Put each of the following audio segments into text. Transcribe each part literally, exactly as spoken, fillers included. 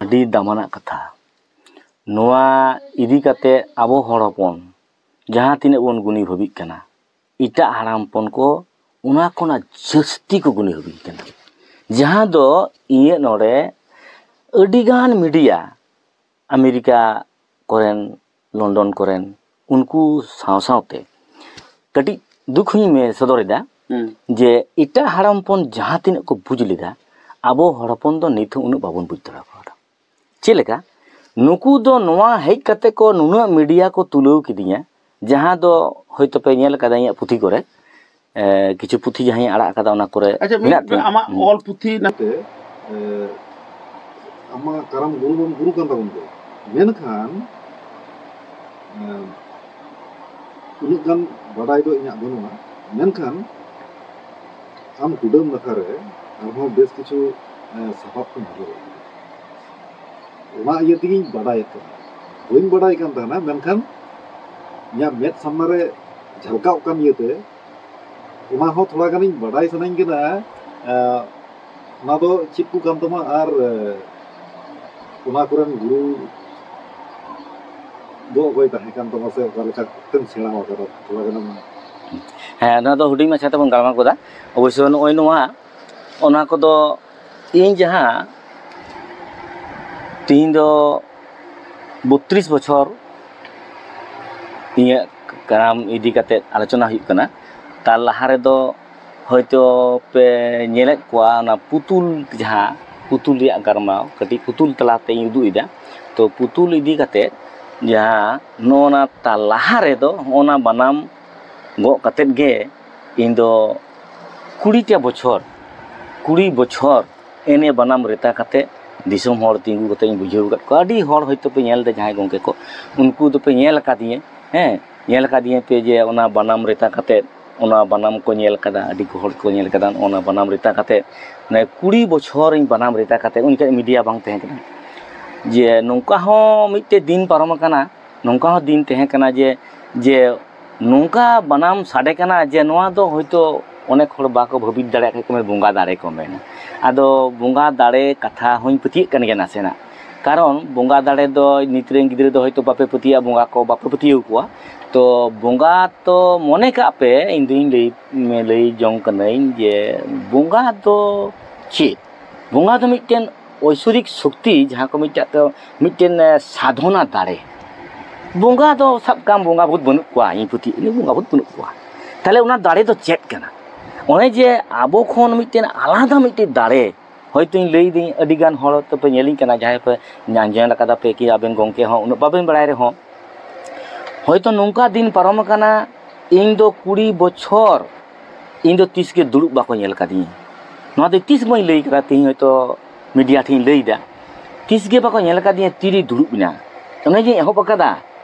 ᱟᱹᱰᱤ ᱫᱟᱢᱟᱱᱟᱜ ᱠᱟᱛᱷᱟ᱾ ᱱᱚᱣᱟ ᱤᱫᱤ ᱠᱟᱛᱮ ᱟᱵᱚ ᱦᱚᱲ ᱦᱚᱯᱚᱱ ᱡᱟᱦᱟᱸ ᱛᱤᱱᱟᱹᱜ ᱵᱚᱱ ᱜᱩᱱᱤ ᱵᱷᱟᱹᱵᱤᱜ ᱠᱟᱱᱟ, ᱮᱴᱟᱜ ᱦᱟᱲᱟᱢ ᱦᱚᱯᱚᱱ ᱠᱚ ᱚᱱᱟ ᱠᱷᱚᱱᱟᱜ ᱡᱟᱹᱥᱛᱤ ᱠᱚ ᱜᱩᱱᱤ ᱵᱷᱟᱹᱵᱤᱜ ᱠᱟᱱᱟ᱾ ᱡᱟᱦᱟᱸ ᱫᱚ ᱤᱧᱟᱹᱜ ᱱᱚᱰᱮ ᱟᱹᱰᱤᱜᱟᱱ ᱢᱤᱰᱤᱭᱟ, ᱟᱢᱮᱨᱤᱠᱟ ᱠᱚᱨᱮᱱ, ᱞᱚᱱᱰᱚᱱ ᱠᱚᱨᱮᱱ, ᱩᱱᱠᱩ ᱥᱟᱶ ᱥᱟᱶᱛᱮ ᱠᱟᱹᱴᱤᱡ ᱫᱩᱠ ᱦᱚᱸᱧ ᱢᱮ-, ᱥᱚᱫᱚᱨᱮᱫᱟ ᱦᱩᱸ᱾ ᱡᱮ ᱮᱴᱟᱜ ᱦᱟᱲᱟᱢ ᱦᱚᱯᱚᱱ ᱡᱟᱦᱟᱸ ᱛᱤᱱᱟᱹᱜ ᱠᱚ ᱵᱩᱡᱽ ᱞᱮᱫᱟ, ᱟᱵᱚ ᱦᱚᱲ ᱦᱚᱯᱚᱱ ᱫᱚ ᱱᱤᱛ ᱦᱚᱸ ᱩᱱᱟᱹᱜ ᱵᱟᱵᱚᱱ ᱵᱩᱡᱽ ᱫᱟᱲᱮ ᱠᱟᱣᱫᱟ᱾ ᱪᱮᱫ ᱞᱮᱠᱟ? ᱱᱩᱠᱩ ᱫᱚ ᱱᱚᱣᱟ ᱦᱮᱡ ᱠᱟᱛᱮ ᱠᱚ ᱱᱩᱱᱟᱹᱜ ᱢᱤᱰᱤᱭᱟ ᱠᱚ ᱛᱩᱞᱟᱹᱣ ᱠᱤᱫᱤᱧᱟ, ᱡᱟᱦᱟᱸ ᱫᱚ ᱦᱚᱭᱛᱳ ᱯᱮ ᱧᱮᱞ ᱠᱟᱫᱟ ᱤᱧᱟᱹᱜ ᱯᱩᱛᱷᱤ ᱠᱚᱨᱮ, ᱮ, ᱠᱤᱪᱷᱩ ᱯᱩᱛᱷᱤ ᱡᱟᱦᱟᱸᱧ ᱟᱲᱟᱜ ᱠᱟᱫᱟ ᱚᱱᱟ ᱠᱚᱨᱮ ᱟᱪᱪᱷᱟ, ᱢᱤᱫ ᱢᱮᱱᱟᱜ ᱛᱤᱧᱟᱹ᱾ ᱟᱢᱟᱜ ᱦᱩᱸ᱾ ᱚᱞ ᱯᱩᱛᱷᱤ ᱱᱟᱛᱮ, ᱮ, ᱟᱢᱟᱜ ᱠᱟᱨᱟᱢ ᱜᱩᱨᱩ ᱵᱚᱱ ᱜᱩᱨᱩ ᱠᱟᱱ ᱛᱟᱵᱚᱱ ᱜᱮᱭᱟ, ᱢᱮᱱᱠᱷᱟᱱ, ᱮ, ᱩᱱᱟᱹᱜ ᱜᱟᱱ ᱵᱟᱰᱟᱭ ᱫᱚ ᱤᱧᱟᱹᱜ ᱵᱟᱹᱱᱩᱜᱼᱟ, ᱢᱮᱱᱠᱷᱟᱱ ᱟᱢ ᱠᱩᱰᱟᱹᱢ ᱱᱟᱠᱷᱟ ᱨᱮ ᱟᱨᱦᱚᱸ ᱵᱮᱥ ᱠᱤᱪᱷᱩ, ᱮ, ᱥᱟᱯᱟᱵ ᱠᱚᱧ ᱧᱮᱞ ᱠᱮᱫᱟ᱾ ᱚᱱᱟ ᱤᱭᱟᱹ ᱛᱮᱜᱤᱧ ᱵᱟᱰᱟᱭᱮᱫ ᱛᱟᱦᱮᱱᱟ, ᱵᱟᱹᱧ ᱵᱟᱰᱟᱭ ᱠᱟᱱ ᱛᱟᱦᱮᱱᱟ, ᱢᱮᱱᱠᱷᱟᱱ ᱤᱧᱟᱹᱜ ᱢᱮᱫ ᱥᱟᱢᱱᱟ ᱨᱮ ᱡᱷᱟᱞᱠᱟᱣᱜ ᱠᱟᱱ ᱤᱭᱟᱹᱛᱮ ᱚᱱᱟ ᱦᱚᱸ ᱛᱷᱚᱲᱟ ᱜᱟᱱᱤᱧ ᱵᱟᱰᱟᱭ ᱥᱟᱱᱟᱧ ᱠᱟᱱᱟ᱾ ᱮ, ᱚᱱᱟ ᱫᱚ ᱪᱮᱫ ᱠᱚ ᱠᱟᱱ ᱛᱟᱢᱟ ᱟᱨ, ᱮ, ᱚᱱᱟ ᱠᱚᱨᱮᱱ ᱜᱩᱨᱩ ᱫᱚ ᱚᱠᱚᱭ ᱛᱟᱦᱮᱸ ᱠᱟᱱ ᱛᱟᱢᱟ ᱥᱮ ᱚᱠᱟ ᱞᱮᱠᱟ ᱛᱮᱢ ᱥᱮᱬᱟ ᱟᱠᱟᱫᱟ? ᱛᱷᱚᱲᱟ ᱜᱟᱱᱮᱢ ᱦᱮᱸ, ᱱᱚᱣᱟ ᱫᱚ ᱦᱩᱰᱤᱧ ᱢᱟᱪᱷᱟ ᱛᱮᱵᱚᱱ ᱜᱟᱞᱢᱟᱨᱟᱣ ᱜᱚᱫᱟ᱾ ᱚᱵᱚᱥᱥᱳᱭ ᱱᱚᱜᱼᱚᱭ ᱱᱚᱣᱟ, ᱚᱱᱟ ᱠᱚᱫᱚ ᱤᱧ ᱡᱟᱦᱟᱸ ᱛᱤᱦᱤᱧ ᱫᱚ ᱵᱚᱛᱛᱨᱤᱥ ᱵᱚᱪᱷᱚᱨ ᱤᱧᱟᱹᱜ ᱠᱟᱨᱟᱢ ᱤᱫᱤ ᱠᱟᱛᱮᱫ ᱟᱞᱳᱪᱚᱱᱟ ᱦᱩᱭᱩᱜ ᱠᱟᱱᱟ᱾ ᱛᱟᱨ ᱞᱟᱦᱟ ᱨᱮᱫᱚ ᱦᱚᱭᱛᱳ ᱯᱮ ᱧᱮᱞᱮᱫ ᱠᱚᱣᱟ ᱚᱱᱟ ᱯᱩᱛᱩᱞ, ᱡᱟᱦᱟᱸ ᱯᱩᱛᱩᱞ ᱨᱮᱭᱟᱜ ᱜᱟᱞᱢᱟᱨᱟᱣ ᱠᱟᱹᱴᱤᱡ ᱯᱩᱛᱩᱞ ᱛᱟᱞᱟᱛᱮᱧ ᱩᱫᱩᱜ ᱮᱫᱟ᱾ ᱛᱚ ᱯᱩᱛᱩᱞ ᱤᱫᱤ ᱠᱟᱛᱮᱫ ᱡᱟᱦᱟᱸ ᱱᱚᱜᱼᱚ ᱱᱟ ᱛᱟᱨ ᱞᱟᱦᱟ ᱨᱮᱫᱚ ᱦᱚᱸᱜᱼᱚ ᱱᱟ ᱵᱟᱱᱟᱢ ᱜᱚᱜ ᱠᱟᱛᱮᱫ ᱜᱮ ᱤᱧ ᱫᱚ ᱠᱩᱲᱤᱴᱟ ᱵᱚᱪᱷᱚᱨ, ᱠᱩᱲᱤ ᱵᱚᱪᱷᱚᱨ ᱮᱱᱮ ᱵᱟᱱᱟᱢ ᱨᱮᱛᱟ ᱠᱟᱛᱮᱫ ᱫᱤᱥᱚᱢ ᱦᱚᱲ ᱛᱤᱸᱜᱩ ᱠᱟᱛᱮᱫ ᱤᱧ ᱵᱩᱡᱷᱟᱹᱣ ᱟᱠᱟᱫ ᱠᱚᱣᱟ᱾ ᱟᱹᱰᱤ ᱦᱚᱲ ᱦᱚᱭᱛᱳ ᱯᱮ ᱧᱮᱞ ᱮᱫᱟ, ᱡᱟᱦᱟᱸᱭ ᱜᱚᱢᱠᱮ ᱠᱚ, ᱩᱱᱠᱩ ᱫᱚᱯᱮ ᱧᱮᱞ ᱟᱠᱟᱫᱤᱧᱟᱹ, ᱦᱮᱸ, ᱧᱮᱞ ᱟᱠᱟᱫᱤᱧᱟᱹ ᱯᱮ ᱡᱮ ᱚᱱᱟ ᱵᱟᱱᱟᱢ ᱨᱮᱛᱟ ᱠᱟᱛᱮᱫ ᱚᱱᱟ ᱵᱟᱱᱟᱢ ᱠᱚ ᱧᱮᱞ ᱠᱟᱫᱟ, ᱟᱹᱰᱤ ᱠᱚ ᱦᱚᱲ ᱠᱚ ᱧᱮᱞ ᱠᱟᱫᱟ᱾ ᱚᱱᱟ ᱵᱟᱱᱟᱢ ᱨᱮᱛᱟ ᱠᱟᱛᱮᱫ, ᱢᱟᱱᱮ ᱠᱩᱲᱤ ᱵᱚᱪᱷᱚᱨ ᱤᱧ ᱵᱟᱱᱟᱢ ᱨᱮᱛᱟ ᱠᱟᱛᱮᱫ, ᱩᱱ ᱡᱚᱠᱷᱚᱱ ᱢᱤᱰᱤᱭᱟ ᱵᱟᱝ ᱛᱟᱦᱮᱸ ᱠᱟᱱᱟ, ᱡᱮ ᱱᱚᱝᱠᱟ ᱦᱚᱸ ᱢᱤᱫᱴᱮᱡ ᱫᱤᱱ ᱯᱟᱨᱚᱢ ᱟᱠᱟᱱᱟ, ᱱᱚᱝᱠᱟ ᱦᱚᱸ ᱫᱤᱱ ᱛᱟᱦᱮᱸ ᱠᱟᱱᱟ ᱡᱮ, ᱡᱮ ᱱᱚᱝᱠᱟ ᱵᱟᱱᱟᱢ ᱥᱟᱰᱮ ᱠᱟᱱᱟ ᱡᱮ ᱱᱚᱣᱟ ᱫᱚ ᱦᱚᱭᱛᱳ ᱚᱱᱮᱠ ᱦᱚᱲ ᱵᱟᱠᱚ ᱵᱷᱟᱹᱵᱤᱛ ᱫᱟᱲᱮᱭᱟᱜ ᱠᱷᱟᱡ ᱠᱚ ᱢᱮᱱᱟ ᱵᱚᱸᱜᱟ ᱫᱟᱲᱮ ᱠᱚ ᱢᱮᱱᱟ᱾ ᱟᱫᱚ ᱵᱚᱸᱜᱟ ᱫᱟᱲᱮ ᱠᱟᱛᱷᱟ ᱦᱚᱸᱧ ᱯᱟᱹᱛᱭᱟᱹᱜ ᱠᱟᱱ ᱜᱮᱭᱟ ᱱᱟᱥᱮᱱᱟᱜ, ᱠᱟᱨᱚᱱ ᱵᱚᱸᱜᱟ ᱫᱟᱲᱮ ᱫᱚ ᱱᱤᱛ ᱨᱮᱱ ᱜᱤᱫᱽᱨᱟᱹ ᱫᱚ ᱦᱚᱭᱛᱳ ᱵᱟᱯᱮ ᱯᱟᱹᱛᱭᱟᱹᱜᱼᱟ, ᱵᱚᱸᱜᱟ ᱠᱚ ᱵᱟᱯᱮ ᱯᱟᱹᱛᱭᱟᱹᱣ ᱠᱚᱣᱟ᱾ ᱛᱚ ᱵᱚᱸᱜᱟ ᱛᱚ ᱢᱚᱱᱮ ᱠᱟᱜ ᱯᱮ, ᱤᱧ ᱫᱩᱧ ᱞᱟᱹᱭ, ᱞᱟᱹᱭ ᱡᱚᱝ ᱠᱟᱹᱱᱟᱹᱧ ᱡᱮ ᱵᱚᱸᱜᱟ ᱫᱚ ᱪᱮᱫ? ᱵᱚᱸᱜᱟ ᱫᱚ ᱢᱤᱫᱴᱮᱱ ᱳᱭᱥᱚᱨᱤᱠ ᱥᱚᱠᱛᱤ, ᱡᱟᱦᱟᱸ ᱠᱚ ᱢᱤᱫᱴᱟᱝ ᱛᱮ, ᱢᱤᱫᱴᱮᱱ, ᱮ, ᱥᱟᱫᱷᱚᱱᱟ ᱫᱟᱲᱮ᱾ ᱵᱚᱸᱜᱟ ᱫᱚ ᱥᱟᱵ ᱠᱟᱜ ᱟᱢ, ᱵᱚᱸᱜᱟ ᱵᱷᱩᱛ ᱵᱟᱹᱱᱩᱜ ᱠᱚᱣᱟ, ᱤᱧ ᱯᱟᱹᱛᱭᱟᱹᱜ ᱠᱟᱹᱱᱟᱹᱧ ᱵᱚᱸᱜᱟ ᱵᱷᱩᱛ ᱵᱟᱹᱱᱩᱜ ᱠᱚᱣᱟ᱾ ᱛᱟᱦᱞᱮ ᱚᱱᱟ ᱫᱟᱲᱮ ᱫᱚ ᱪᱮᱫ ᱠᱟᱱᱟ? ᱚᱱᱮ ᱡᱮ ᱟᱵᱚ ᱠᱷᱚᱱ ᱢᱤᱫᱴᱮᱱ ᱟᱞᱟᱫᱟ ᱢᱤᱫᱴᱮᱱ ᱫᱟᱲᱮ, ᱦᱚᱭᱛᱳᱧ ᱞᱟᱹᱭᱫᱟᱹᱧ, ᱟᱹᱰᱤ ᱜᱟᱱ ᱦᱚᱲ ᱛᱚᱯᱮ ᱧᱮᱞᱤᱧ ᱠᱟᱱᱟ, ᱡᱟᱦᱟᱸᱭ ᱯᱮ ᱟᱸᱡᱚᱢ ᱟᱠᱟᱫᱟ ᱯᱮ ᱠᱤ ᱟᱵᱮᱱ ᱜᱚᱢᱠᱮ ᱦᱚᱸ ᱩᱱᱟᱹᱜ ᱵᱟᱵᱮᱱ ᱵᱟᱲᱟᱭ ᱨᱮᱦᱚᱸ, ᱦᱚᱭᱛᱳ ᱱᱚᱝᱠᱟ ᱫᱤᱱ ᱯᱟᱨᱚᱢ ᱟᱠᱟᱱᱟ, ᱤᱧ ᱫᱚ ᱠᱩᱲᱤ ᱵᱚᱪᱷᱚᱨ ᱤᱧ ᱫᱚ ᱛᱤᱥ ᱜᱮ ᱫᱩᱲᱩᱵ ᱵᱟᱠᱚ ᱧᱮᱞ ᱠᱟᱫᱤᱧᱟ᱾ ᱱᱚᱣᱟ ᱫᱚ ᱛᱤᱥ ᱵᱟᱹᱧ ᱞᱟᱹᱭ ᱠᱟᱫᱟ, ᱛᱮᱦᱮᱧ ᱦᱚᱭᱛᱳ ᱢᱤᱰᱤᱭᱟ ᱴᱷᱮᱱ ᱤᱧ ᱞᱟᱹᱭᱫᱟ, ᱛᱤᱥ ᱜᱮ ᱵᱟᱠᱚ ᱧᱮᱞ ᱠᱟᱫᱤᱧᱟ ᱛᱤᱨᱮᱧ ᱫᱩᱲᱩᱵ ᱮᱱᱟ᱾ ᱚᱱᱮ ᱡᱮᱧ ᱮᱦᱚᱵ ᱟᱠᱟᱫᱟ,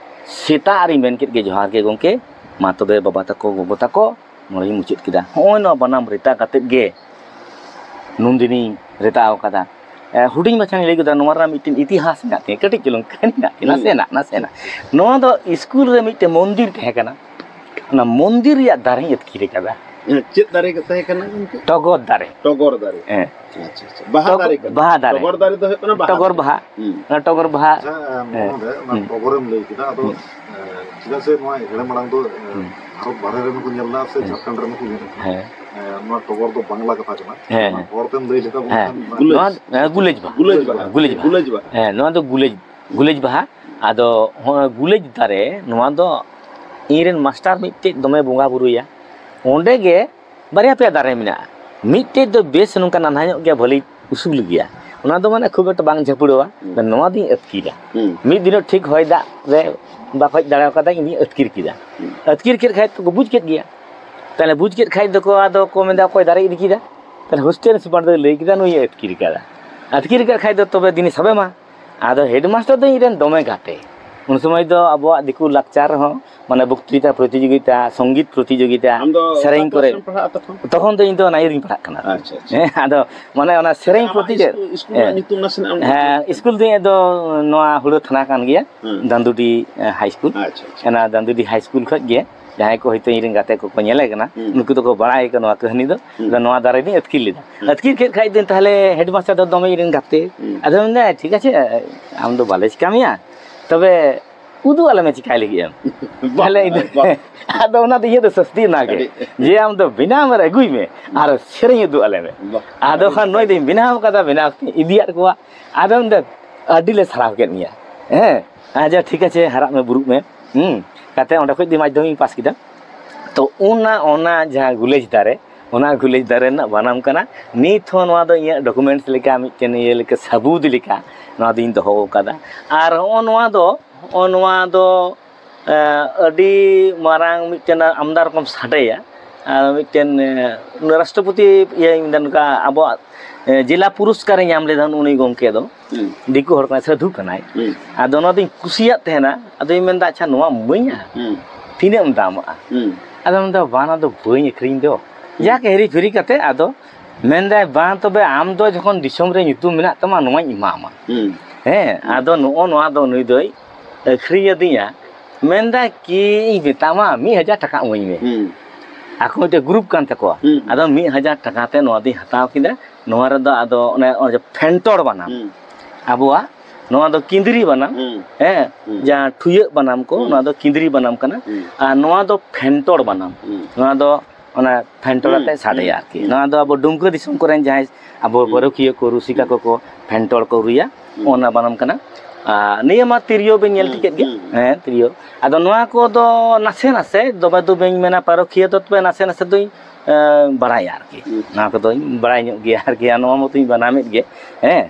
ᱥᱮᱛᱟᱜ ᱨᱤᱧ ᱢᱮᱱ ᱠᱮᱫ ᱜᱮ, "ᱡᱚᱦᱟᱨ ᱜᱮ ᱜᱚᱢᱠᱮ, ᱢᱟ ᱛᱚᱵᱮ ᱵᱟᱵᱟ ᱛᱟᱠᱚ, ᱜᱚᱜᱚ ᱛᱟᱠᱚ", ᱱᱚᱰᱮᱧ ᱢᱩᱪᱟᱹᱫ ᱠᱮᱫᱟ᱾ ᱦᱚᱸᱜᱼᱚᱭ ᱱᱚᱣᱟ ᱵᱟᱱᱟᱢ ᱨᱮᱛᱟ ᱠᱟᱛᱮᱫ ᱜᱮ ᱱᱩᱱᱫᱤᱱᱤᱧ ᱨᱮᱛᱟᱣ ᱠᱟᱫᱟ᱾ ᱮ, ᱦᱩᱰᱤᱧ ᱢᱟᱪᱷᱟᱧ ᱞᱟᱹᱭ ᱠᱮᱫᱟ, ᱱᱚᱣᱟ ᱨᱮᱱᱟᱜ ᱢᱤᱫᱴᱮᱱ ᱤᱛᱤᱦᱟᱥ ᱢᱮᱱᱟᱜ ᱛᱤᱧᱟᱹ, ᱠᱟᱹᱴᱤᱡ ᱪᱩᱞᱩᱝ ᱠᱟᱹᱦᱱᱤ ᱢᱮᱱᱟᱜ ᱛᱤᱧᱟᱹ, ᱦᱩᱸ᱾ ᱱᱟᱥᱮᱱᱟᱜ, ᱱᱟᱥᱮᱱᱟᱜ᱾ ᱱᱚᱣᱟ ᱫᱚ ᱤᱥᱠᱩᱞ ᱨᱮ ᱢᱤᱫᱴᱮᱱ ᱢᱚᱱᱫᱤᱨ ᱛᱟᱦᱮᱸ ᱠᱟᱱᱟ, ᱚᱱᱟ ᱢᱚᱱᱫᱤᱨ ᱨᱮᱭᱟᱜ ᱫᱟᱨᱮᱧ ᱟᱹᱛᱠᱤᱨ ᱠᱟᱫᱟ᱾ ᱦᱮᱸ, ᱪᱮᱫ ᱫᱟᱨᱮ ᱛᱟᱦᱮᱸ ᱠᱟᱱᱟ ᱜᱚᱢᱠᱮ? ᱴᱚᱜᱚᱨ ᱫᱟᱨᱮ᱾ ᱴᱚᱜᱚᱨ ᱫᱟᱨᱮ᱾ ᱦᱮᱸ᱾ ᱟᱪᱪᱷᱟ, ᱟᱪᱪᱷᱟ᱾ ᱵᱟᱦᱟ ᱴᱚᱜ-, ᱫᱟᱨᱮ ᱠᱟᱱᱟ᱾ ᱵᱟᱦᱟ ᱫᱟᱨᱮ᱾ ᱴᱚᱜᱚᱨ ᱫᱟᱨᱮ ᱫᱚ ᱦᱩᱭᱩᱜ ᱠᱟᱱᱟ ᱵᱟᱦᱟ ᱴᱚᱜᱚᱨ ᱫᱟᱨᱮ᱾ ᱵᱟᱦᱟ᱾ ᱦᱩᱸ᱾ ᱚᱱᱟ ᱴᱚᱜᱚᱨ ᱵᱟᱦᱟ᱾ ᱟᱪᱪᱷᱟ, ᱦᱮᱸ, ᱢᱚᱦᱚᱫᱚᱭ, ᱚᱱᱟ ᱦᱩᱸ᱾ ᱴᱚᱜᱚᱨᱮᱢ ᱞᱟᱹᱭ ᱠᱮᱫᱟ, ᱟᱫᱚ, ᱦᱩᱸ᱾ ᱮ, ᱪᱮᱫᱟᱜ ᱥᱮ ᱱᱚᱣᱟ ᱦᱮᱲᱮ ᱢᱟᱲᱟᱝ ᱫᱚ, ᱮ, ᱦᱩᱸ᱾ ᱵᱷᱟᱨᱚᱛ ᱵᱟᱦᱨᱮ ᱨᱮᱱ ᱦᱚᱸᱠᱚ ᱧᱮᱞ ᱞᱮᱫᱟ ᱥᱮ ᱦᱮᱸ᱾ ᱡᱷᱟᱨᱠᱷᱚᱸᱰ ᱨᱮᱱ ᱦᱚᱸᱠᱚ ᱧᱮᱞ ᱞᱮᱫᱟ᱾ ᱦᱮᱸ᱾ ᱮ, ᱱᱚᱣᱟ ᱴᱚᱜᱚᱨ ᱫᱚ ᱵᱟᱝᱞᱟ ᱠᱟᱛᱷᱟ ᱠᱟᱱᱟ᱾ ᱦᱮᱸ᱾ ᱚᱱᱟ ᱦᱚᱲ ᱛᱮᱢ ᱞᱟᱹᱭ ᱞᱮᱠᱷᱟᱱ ᱦᱮᱸ᱾ ᱵᱟᱝᱠᱷᱟᱱ ᱱᱚᱣᱟ, ᱦᱮᱸ, ᱜᱩᱞᱟᱹᱡ ᱵᱟᱦᱟ᱾ ᱜᱩᱞᱟᱹᱡ ᱵᱟᱦᱟ᱾ ᱜᱩᱞᱟᱹᱡ ᱵᱟᱦᱟ᱾ ᱜᱩᱞᱟᱹᱡ ᱵᱟᱦᱟ᱾ ᱦᱮᱸ, ᱱᱚᱣᱟ ᱫᱚ ᱜᱩᱞᱟᱹᱡ, ᱜᱩᱞᱟᱹᱡ ᱵᱟᱦᱟ᱾ ᱟᱫᱚ ᱦᱚᱸᱜᱼᱚᱭ ᱜᱩᱞᱟᱹᱡ ᱫᱟᱨᱮ, ᱱᱚᱣᱟ ᱫᱚ ᱤᱧᱨᱮᱱ ᱢᱟᱥᱴᱟᱨ ᱢᱤᱫᱴᱮᱡ ᱫᱚᱢᱮ ᱵᱚᱸᱜᱟ ᱵᱩᱨᱩᱭᱟ᱾ ᱚᱸᱰᱮ ᱜᱮ ᱵᱟᱨᱭᱟ ᱯᱮᱭᱟ ᱫᱟᱨᱮ ᱢᱮᱱᱟᱜᱼᱟ᱾ ᱢᱤᱫᱴᱮᱡ ᱫᱚ ᱵᱮᱥ ᱱᱚᱝᱠᱟ ᱱᱟᱱᱦᱟ ᱧᱚᱜ ᱜᱮᱭᱟ, ᱵᱷᱟᱹᱞᱤ ᱩᱥᱩᱞ ᱜᱮᱭᱟ, ᱚᱱᱟ ᱫᱚ ᱢᱟᱱᱮ ᱠᱷᱩᱵ ᱮᱠᱴᱟ ᱵᱟᱝ ᱡᱷᱟᱹᱯᱲᱟᱹᱣᱟ᱾ ᱦᱩᱸ᱾ ᱱᱚᱣᱟ ᱫᱚᱧ ᱟᱹᱛᱠᱤᱨᱟ᱾ ᱦᱩᱸ᱾ ᱢᱤᱫ ᱫᱤᱱᱚᱜ ᱴᱷᱤᱠ ᱦᱚᱭ ᱫᱟᱜ ᱨᱮ ᱵᱟᱠᱚ ᱦᱮᱡ ᱫᱟᱲᱮ ᱠᱟᱫᱟ, ᱤᱧ ᱫᱚᱧ ᱟᱹᱛᱠᱤᱨ ᱠᱮᱫᱟ᱾ ᱦᱩᱸ᱾ ᱟᱹᱛᱠᱤᱨ ᱠᱮᱫ ᱠᱷᱟᱡ ᱫᱚᱠᱚ ᱵᱩᱡᱽ ᱠᱮᱫ ᱜᱮᱭᱟ᱾ ᱛᱟᱦᱞᱮ ᱵᱩᱡᱽ ᱠᱮᱫ ᱠᱷᱟᱡ ᱫᱚᱠᱚ ᱟᱫᱚ ᱠᱚ ᱢᱮᱱᱫᱟ, "ᱚᱠᱚᱭ ᱫᱟᱨᱮᱭ ᱤᱫᱤ ᱠᱮᱫᱟ?" ᱛᱟᱦᱞᱮ ᱦᱳᱥᱴᱮᱞ ᱥᱩᱯᱟᱨ ᱫᱚᱭ ᱞᱟᱹᱭ ᱠᱮᱫᱟ, "ᱱᱩᱭᱮ ᱟᱹᱛᱠᱤᱨ ᱠᱟᱫᱟ᱾ ᱟᱹᱛᱠᱤᱨ ᱠᱟᱫ ᱠᱷᱟᱡ ᱫᱚ ᱛᱚᱵᱮ ᱫᱤᱱᱮ ᱥᱟᱵᱮ ᱢᱟ᱾" ᱟᱫᱚ ᱦᱮᱰᱢᱟᱥᱴᱟᱨ ᱫᱚ ᱤᱧ ᱨᱮᱱ ᱫᱚᱢᱮ ᱜᱟᱛᱮ᱾ ᱩᱱ ᱥᱚᱢᱚᱭ ᱫᱚ ᱟᱵᱚᱣᱟᱜ ᱫᱤᱠᱩ ᱞᱟᱠᱪᱟᱨ ᱨᱮᱦᱚᱸ, ᱢᱟᱱᱮ, ᱵᱚᱠᱛᱨᱤᱛᱟ ᱯᱨᱚᱛᱤᱡᱳᱜᱤᱛᱟ, ᱥᱚᱝᱜᱤᱛ ᱯᱨᱚᱛᱤᱡᱳᱜᱤᱛᱟ, ᱟᱢ ᱫᱚ ᱥᱮᱨᱮᱧ ᱚᱠᱟ ᱠᱚᱨᱮ᱾ ᱠᱞᱟᱥ ᱨᱮᱢ ᱯᱟᱲᱦᱟᱜᱼᱟ ᱛᱚᱠᱷᱚᱱ? ᱛᱚᱠᱷᱚᱱ ᱫᱚ ᱤᱧ ᱫᱚ ᱱᱟᱭᱤᱱ ᱨᱤᱧ ᱯᱟᱲᱦᱟᱜ ᱠᱟᱱᱟ᱾ ᱟᱪᱪᱷᱟ, ᱟᱪᱪᱷᱟ᱾ ᱦᱮᱸ, ᱟᱫᱚ, ᱢᱟᱱᱮ, ᱚᱱᱟ ᱥᱮᱨᱮᱧ ᱟᱢᱟᱜ ᱯᱨᱚᱛᱤ ᱡᱮ, ᱤᱥᱠᱩᱞ, ᱤᱥᱠᱩᱞ ᱨᱮᱱᱟᱜ ᱦᱮᱸ᱾ ᱧᱩᱛᱩᱢ ᱱᱟᱥᱮᱱᱟᱜ ᱮᱢ ᱦᱮᱸ, ᱤᱥᱠᱩᱞ ᱫᱚ ᱤᱧᱟᱹᱜ ᱫᱚ ᱱᱚᱣᱟ ᱦᱩᱲᱟᱹ ᱛᱷᱟᱱᱟ ᱠᱟᱱ ᱜᱮᱭᱟ, ᱦᱮᱸ᱾ ᱫᱟᱱᱫᱩᱰᱤ, ᱮ, ᱦᱟᱭ ᱤᱥᱠᱩᱞ᱾ ᱟᱪᱪᱷᱟ, ᱟᱪᱪᱷᱟ᱾ ᱚᱱᱟ ᱫᱟᱱᱫᱩᱰᱤ ᱦᱟᱭ ᱤᱥᱠᱩᱞ ᱠᱷᱚᱡ ᱜᱮ᱾ ᱡᱟᱦᱟᱸᱭ ᱠᱚ ᱦᱚᱭᱛᱳ ᱤᱧ ᱨᱮᱱ ᱜᱟᱛᱮ ᱠᱚᱠᱚ ᱧᱮᱞᱮ ᱠᱟᱱᱟ, ᱦᱩᱸ᱾ ᱩᱱᱠᱩ ᱫᱚᱠᱚ ᱵᱟᱲᱟᱭ ᱠᱟᱱᱟ ᱱᱚᱣᱟ ᱠᱟᱹᱦᱱᱤ ᱫᱚ᱾ ᱦᱩᱸ᱾ ᱟᱫᱚ ᱱᱚᱣᱟ ᱫᱟᱨᱮ ᱫᱚᱧ ᱟᱹᱛᱠᱤᱨ ᱞᱮᱫᱟ᱾ ᱦᱩᱸ᱾ ᱟᱹᱛᱠᱤᱨ ᱠᱮᱫ ᱠᱷᱟᱡ ᱫᱚᱧ, ᱛᱟᱦᱚᱞᱮ ᱦᱮᱰᱢᱟᱥᱴᱟᱨ ᱫᱚ ᱫᱚᱢᱮ ᱤᱧ ᱨᱮᱱ ᱜᱟᱛᱮ᱾ ᱦᱩᱸ᱾ ᱟᱫᱚ ᱢᱮᱱᱫᱟ, "ᱴᱷᱤᱠ ᱟᱪᱷᱮ, ᱟᱢ ᱫᱚ ᱵᱟᱞᱮ ᱪᱤᱠᱟ ᱢᱮᱭᱟ, ᱛᱚᱵᱮ ᱩᱫᱩᱜ ᱟᱞᱮ ᱢᱮ ᱪᱤᱠᱟᱭ ᱞᱟᱹᱜᱤᱫ ᱮᱢ?" ᱵᱟᱦ, ᱛᱟᱦᱚᱞᱮ ᱤᱧ ᱫᱚ, ᱵᱟᱦ᱾ ᱟᱫᱚ ᱚᱱᱟ ᱫᱚ ᱤᱧᱟᱹᱜ ᱫᱚ ᱥᱟᱹᱥᱛᱤ ᱚᱱᱟ ᱜᱮ, ᱟᱹᱰᱤ ᱡᱮ ᱟᱢ ᱫᱚ ᱵᱮᱱᱟᱣ ᱢᱮ ᱟᱨ ᱟᱹᱜᱩᱭ ᱢᱮ ᱟᱨ ᱥᱮᱨᱮᱧ ᱩᱫᱩᱜ ᱟᱞᱮ ᱢᱮ᱾ ᱵᱟᱦ᱾ ᱟᱫᱚ ᱠᱷᱟᱱ ᱱᱩᱭ ᱫᱚᱧ ᱵᱮᱱᱟᱣ ᱠᱟᱫᱟ, ᱵᱮᱱᱟᱣ ᱠᱟᱛᱮᱧ ᱤᱫᱤᱭᱟᱫ ᱠᱚᱣᱟ᱾ ᱟᱫᱚ ᱢᱮᱱᱫᱟ, "ᱟᱹᱰᱤ ᱞᱮ ᱥᱟᱨᱦᱟᱣ ᱠᱮᱫ ᱢᱮᱭᱟ, ᱦᱮᱸ, ᱟᱪᱪᱷᱟ ᱴᱷᱤᱠ ᱟᱪᱷᱮ, ᱦᱟᱨᱟᱜ ᱢᱮ, ᱵᱩᱨᱩᱜ ᱢᱮ᱾" ᱦᱩᱸ, ᱠᱟᱛᱮ ᱚᱸᱰᱮ ᱠᱷᱚᱡ ᱫᱚ ᱢᱟᱫᱽᱫᱷᱚᱢᱤᱠ ᱤᱧ ᱯᱟᱥ ᱠᱮᱫᱟ᱾ ᱛᱚ ᱚᱱᱟ, ᱚᱱᱟ ᱡᱟᱦᱟᱸ ᱜᱩᱞᱟᱹᱡ ᱫᱟᱨᱮ, ᱚᱱᱟ ᱜᱩᱞᱟᱹᱡ ᱫᱟᱨᱮ ᱨᱮᱱᱟᱜ ᱵᱟᱱᱟᱢ ᱠᱟᱱᱟ᱾ ᱱᱤᱛ ᱦᱚᱸ ᱱᱚᱣᱟ ᱫᱚ ᱤᱧᱟᱹᱜ documents ᱞᱮᱠᱟ, ᱢᱤᱫᱴᱮᱱ ᱤᱭᱟᱹ ᱞᱮᱠᱟ, ᱥᱟᱹᱵᱩᱫ ᱞᱮᱠᱟ ᱱᱚᱣᱟ ᱫᱚᱧ ᱫᱚᱦᱚ ᱟᱠᱟᱫᱟ᱾ ᱟᱨ ᱦᱚᱸᱜᱼᱚ ᱱᱚᱣᱟ ᱫᱚ, ᱦᱚᱸᱜᱼᱚ ᱱᱚᱣᱟ ᱫᱚ, ᱮᱸ, ᱟᱹᱰᱤ ᱢᱟᱨᱟᱝ ᱢᱤᱫᱴᱮᱱ ᱟᱢᱫᱟ ᱨᱚᱠᱚᱢ ᱥᱟᱰᱮᱭᱟ᱾ ᱟᱨ ᱢᱤᱫᱴᱮᱱ, ᱮᱸ, ᱨᱟᱥᱴᱨᱚᱯᱚᱛᱤ ᱤᱭᱟᱹᱧ ᱢᱮᱱᱫᱟ, ᱱᱚᱝᱠᱟ ᱟᱵᱚᱣᱟᱜ, ᱮᱸ, ᱡᱮᱞᱟ ᱯᱩᱨᱚᱥᱠᱟᱨᱮ ᱧᱟᱢ ᱞᱮᱫᱟ ᱩᱱᱤ ᱜᱚᱢᱠᱮ ᱫᱚ᱾ ᱦᱩᱸ᱾ ᱫᱤᱠᱩ ᱦᱚᱲ ᱠᱟᱱᱟᱭ, ᱥᱟᱹᱫᱷᱩ ᱠᱟᱱᱟᱭ᱾ ᱦᱩᱸ᱾ ᱟᱫᱚ ᱱᱚᱣᱟ ᱫᱚᱧ ᱠᱩᱥᱤᱭᱟᱜ ᱛᱟᱦᱮᱱᱟ᱾ ᱟᱫᱚᱧ ᱢᱮᱱᱫᱟ, "ᱟᱪᱪᱷᱟ, ᱱᱚᱣᱟ ᱤᱢᱟᱹᱧᱟ? ᱦᱩᱸ᱾ ᱛᱤᱱᱟᱹᱜ ᱮᱢ ᱫᱟᱢᱟᱜᱼᱟ?" ᱦᱩᱸ᱾ ᱟᱫᱚ ᱢᱮᱱᱫᱟ, "ᱵᱟᱝ, ᱚᱱᱟ ᱫᱚ ᱵᱟᱹᱧ ᱟᱹᱠᱷᱨᱤᱧ ᱫᱚ᱾" ᱦᱩᱸ᱾ ᱡᱟᱠ, ᱦᱤᱨᱤ ᱯᱷᱤᱨᱤ ᱠᱟᱛᱮ ᱟᱫᱚ ᱢᱮᱱᱫᱟᱭ, "ᱵᱟᱝ, ᱛᱚᱵᱮ ᱟᱢ ᱫᱚ ᱡᱚᱠᱷᱚᱱ ᱫᱤᱥᱚᱢ ᱨᱮ ᱧᱩᱛᱩᱢ ᱢᱮᱱᱟᱜ ᱛᱟᱢᱟ, ᱱᱚᱣᱟᱧ ᱮᱢᱟᱢᱟ᱾" ᱦᱩᱸ᱾ ᱦᱮᱸ, ᱦᱩᱸ᱾ ᱟᱫᱚ ᱱᱚᱜᱼᱚ ᱱᱚᱣᱟ ᱫᱚ ᱱᱩᱭ ᱫᱚᱭ ᱟᱹᱠᱷᱨᱤᱧ ᱟᱹᱫᱤᱧᱟ᱾ ᱢᱮᱱᱫᱟᱭ, "ᱠᱤ ᱤᱧ ᱢᱮᱛᱟᱢᱟ, ᱢᱤᱫ ᱦᱟᱡᱟᱨ ᱴᱟᱠᱟ ᱤᱢᱟᱹᱧ ᱢᱮ᱾" ᱦᱩᱸ᱾ ᱟᱠᱚ ᱢᱤᱫᱴᱮᱡ group ᱠᱟᱱ ᱛᱟᱠᱚᱣᱟ᱾ ᱦᱩᱸ᱾ ᱟᱫᱚ ᱢᱤᱫ ᱦᱟᱡᱟᱨ ᱴᱟᱠᱟ ᱛᱮ ᱱᱚᱣᱟ ᱫᱚᱧ ᱦᱟᱛᱟᱣ ᱠᱮᱫᱟ᱾ ᱱᱚᱣᱟ ᱨᱮᱫᱚ ᱟᱫᱚ ᱚᱱᱮ, ᱚᱱᱮ ᱡᱮ ᱯᱷᱮᱱᱴᱚᱲ ᱵᱟᱱᱟᱢ᱾ ᱦᱩᱸ᱾ ᱟᱵᱚᱣᱟᱜ ᱱᱚᱣᱟ ᱫᱚ ᱠᱤᱸᱫᱽᱨᱤ ᱵᱟᱱᱟᱢ᱾ ᱦᱩᱸ᱾ ᱦᱮᱸ, ᱦᱩᱸ᱾ ᱡᱟᱦᱟᱸ ᱴᱷᱩᱭᱟᱹᱜ ᱵᱟᱱᱟᱢ ᱠᱚ, ᱦᱩᱸ᱾ ᱱᱚᱣᱟ ᱫᱚ ᱠᱤᱸᱫᱽᱨᱤ ᱵᱟᱱᱟᱢ ᱠᱟᱱᱟ᱾ ᱦᱩᱸ᱾ ᱟᱨ ᱱᱚᱣᱟ ᱫᱚ ᱯᱷᱮᱱᱴᱚᱲ ᱵᱟᱱᱟᱢ᱾ ᱦᱩᱸ᱾ ᱱᱚᱣᱟ ᱫᱚ ᱚᱱᱟ ᱯᱷᱮᱱᱴᱚᱲ ᱦᱩᱸ, ᱟᱛᱮ ᱥᱟᱰᱮᱭᱟ ᱦᱩᱸ, ᱟᱨᱠᱤ᱾ ᱦᱩᱸ᱾ ᱱᱚᱣᱟ ᱫᱚ ᱟᱵᱚ ᱰᱩᱢᱠᱟᱹ ᱫᱤᱥᱚᱢ ᱠᱚᱨᱮᱱ ᱡᱟᱦᱟᱸᱭ ᱟᱵᱚ ᱦᱩᱸ᱾ ᱯᱟᱹᱨᱩᱠᱷᱤᱭᱟᱹ ᱠᱚ, ᱨᱩᱥᱤᱠᱟ ᱦᱩᱸ᱾ ᱠᱚᱠᱚ ᱯᱷᱮᱱᱴᱚᱲ ᱠᱚ ᱨᱩᱭᱟ, ᱦᱩᱸ᱾ ᱚᱱᱟ ᱵᱟᱱᱟᱢ ᱠᱟᱱᱟ᱾ ᱟᱨ ᱱᱤᱭᱟᱹ ᱢᱟ ᱛᱤᱨᱭᱳ ᱵᱮᱱ ᱧᱮᱞ ᱦᱩᱸ, ᱴᱷᱤᱠᱮᱫ ᱜᱮ᱾ ᱦᱩᱸ᱾ ᱦᱮᱸ, ᱛᱤᱨᱭᱳ᱾ ᱟᱫᱚ ᱱᱚᱣᱟ ᱠᱚᱫᱚ ᱱᱟᱥᱮ ᱱᱟᱥᱮ, ᱫᱚᱢᱮ ᱫᱚ ᱵᱟᱹᱧ ᱢᱮᱱᱟ ᱯᱟᱹᱨᱩᱠᱷᱤᱭᱟᱹ ᱫᱚ, ᱛᱚᱵᱮ ᱱᱟᱥᱮ ᱱᱟᱥᱮ ᱫᱚᱧ, ᱮᱸ, ᱵᱟᱲᱟᱭᱟ ᱟᱨᱠᱤ᱾ ᱦᱩᱸ᱾ ᱱᱚᱣᱟ ᱠᱚᱫᱚᱧ ᱵᱟᱲᱟᱭ ᱧᱚᱜ ᱜᱮᱭᱟ ᱟᱨᱠᱤ, ᱟᱨ ᱱᱚᱣᱟ ᱢᱟᱛᱚᱧ ᱵᱟᱱᱟᱢᱮᱫ ᱜᱮ᱾ ᱦᱮᱸ,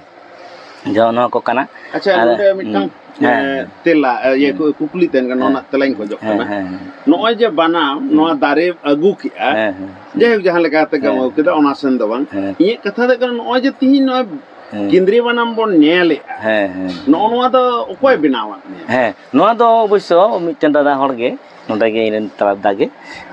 ᱡᱚ ᱱᱚᱣᱟ ᱠᱚ ᱠᱟᱱᱟ᱾ ᱟᱪᱪᱷᱟ, ᱟᱨ, ᱱᱚᱰᱮ ᱢᱤᱫᱴᱟᱝ, ᱦᱩᱸ, ᱦᱮᱸ, ᱮᱸ, ᱦᱮᱸ᱾ ᱛᱮᱞᱟ, ᱮ, ᱤᱭᱟᱹ, ᱦᱮᱸ᱾ ᱠᱩ-, ᱠᱩᱠᱞᱤ ᱛᱟᱦᱮᱱ ᱠᱟᱱᱟ, ᱱᱚᱣᱟ ᱦᱮᱸ, ᱨᱮᱱᱟᱜ ᱛᱮᱞᱟᱧ ᱠᱷᱚᱡᱚᱜ ᱦᱮᱸ, ᱠᱟᱱᱟ᱾ ᱦᱮᱸ, ᱦᱮᱸ᱾ ᱱᱚᱜᱼᱚᱭ ᱡᱮ ᱵᱟᱱᱟᱢ, ᱦᱮᱸ᱾ ᱱᱚᱣᱟ ᱫᱟᱨᱮ ᱟᱹᱜᱩ ᱠᱮᱜᱼᱟ, ᱦᱮᱸ, ᱦᱮᱸ, ᱦᱮᱸ᱾ ᱡᱟᱭᱦᱳᱠ, ᱡᱟᱦᱟᱸ ᱞᱮᱠᱟ ᱠᱟᱛᱮ ᱜᱮᱢ ᱦᱮᱸ᱾ ᱟᱹᱜᱩ ᱠᱮᱫᱟ, ᱚᱱᱟ ᱥᱮᱱ ᱫᱚ ᱵᱟᱝ᱾ ᱦᱮᱸ᱾ ᱤᱧᱟᱹᱜ ᱠᱟᱛᱷᱟ ᱫᱚ ᱠᱟᱱᱟ, ᱱᱚᱜᱼᱚᱭ ᱡᱮ ᱛᱤᱦᱤᱧ ᱱᱚᱜᱼᱚᱭ ᱦᱮᱸ᱾ ᱠᱮᱸᱫᱽᱨᱤᱭᱟᱹ ᱵᱟᱱᱟᱢ ᱵᱚᱱ ᱧᱮᱞᱮᱜᱼᱟ, ᱦᱮᱸ, ᱦᱮᱸ, ᱦᱮᱸ᱾ ᱱᱚᱜᱼᱚ ᱱᱚᱣᱟ ᱫᱚ ᱚᱠᱚᱭ ᱦᱮᱸ᱾ ᱵᱮᱱᱟᱣᱟᱫ ᱢᱮᱭᱟ? ᱦᱮᱸ, ᱱᱚᱣᱟ ᱫᱚ ᱚᱵᱚᱥᱥᱚ ᱢᱤᱫᱴᱮᱱ ᱫᱟᱫᱟ ᱦᱚᱲ ᱜᱮ, ᱱᱚᱰᱮ ᱜᱮ ᱤᱧ ᱨᱮᱱ ᱛᱟᱞᱟ ᱫᱟᱫᱟ ᱜᱮ,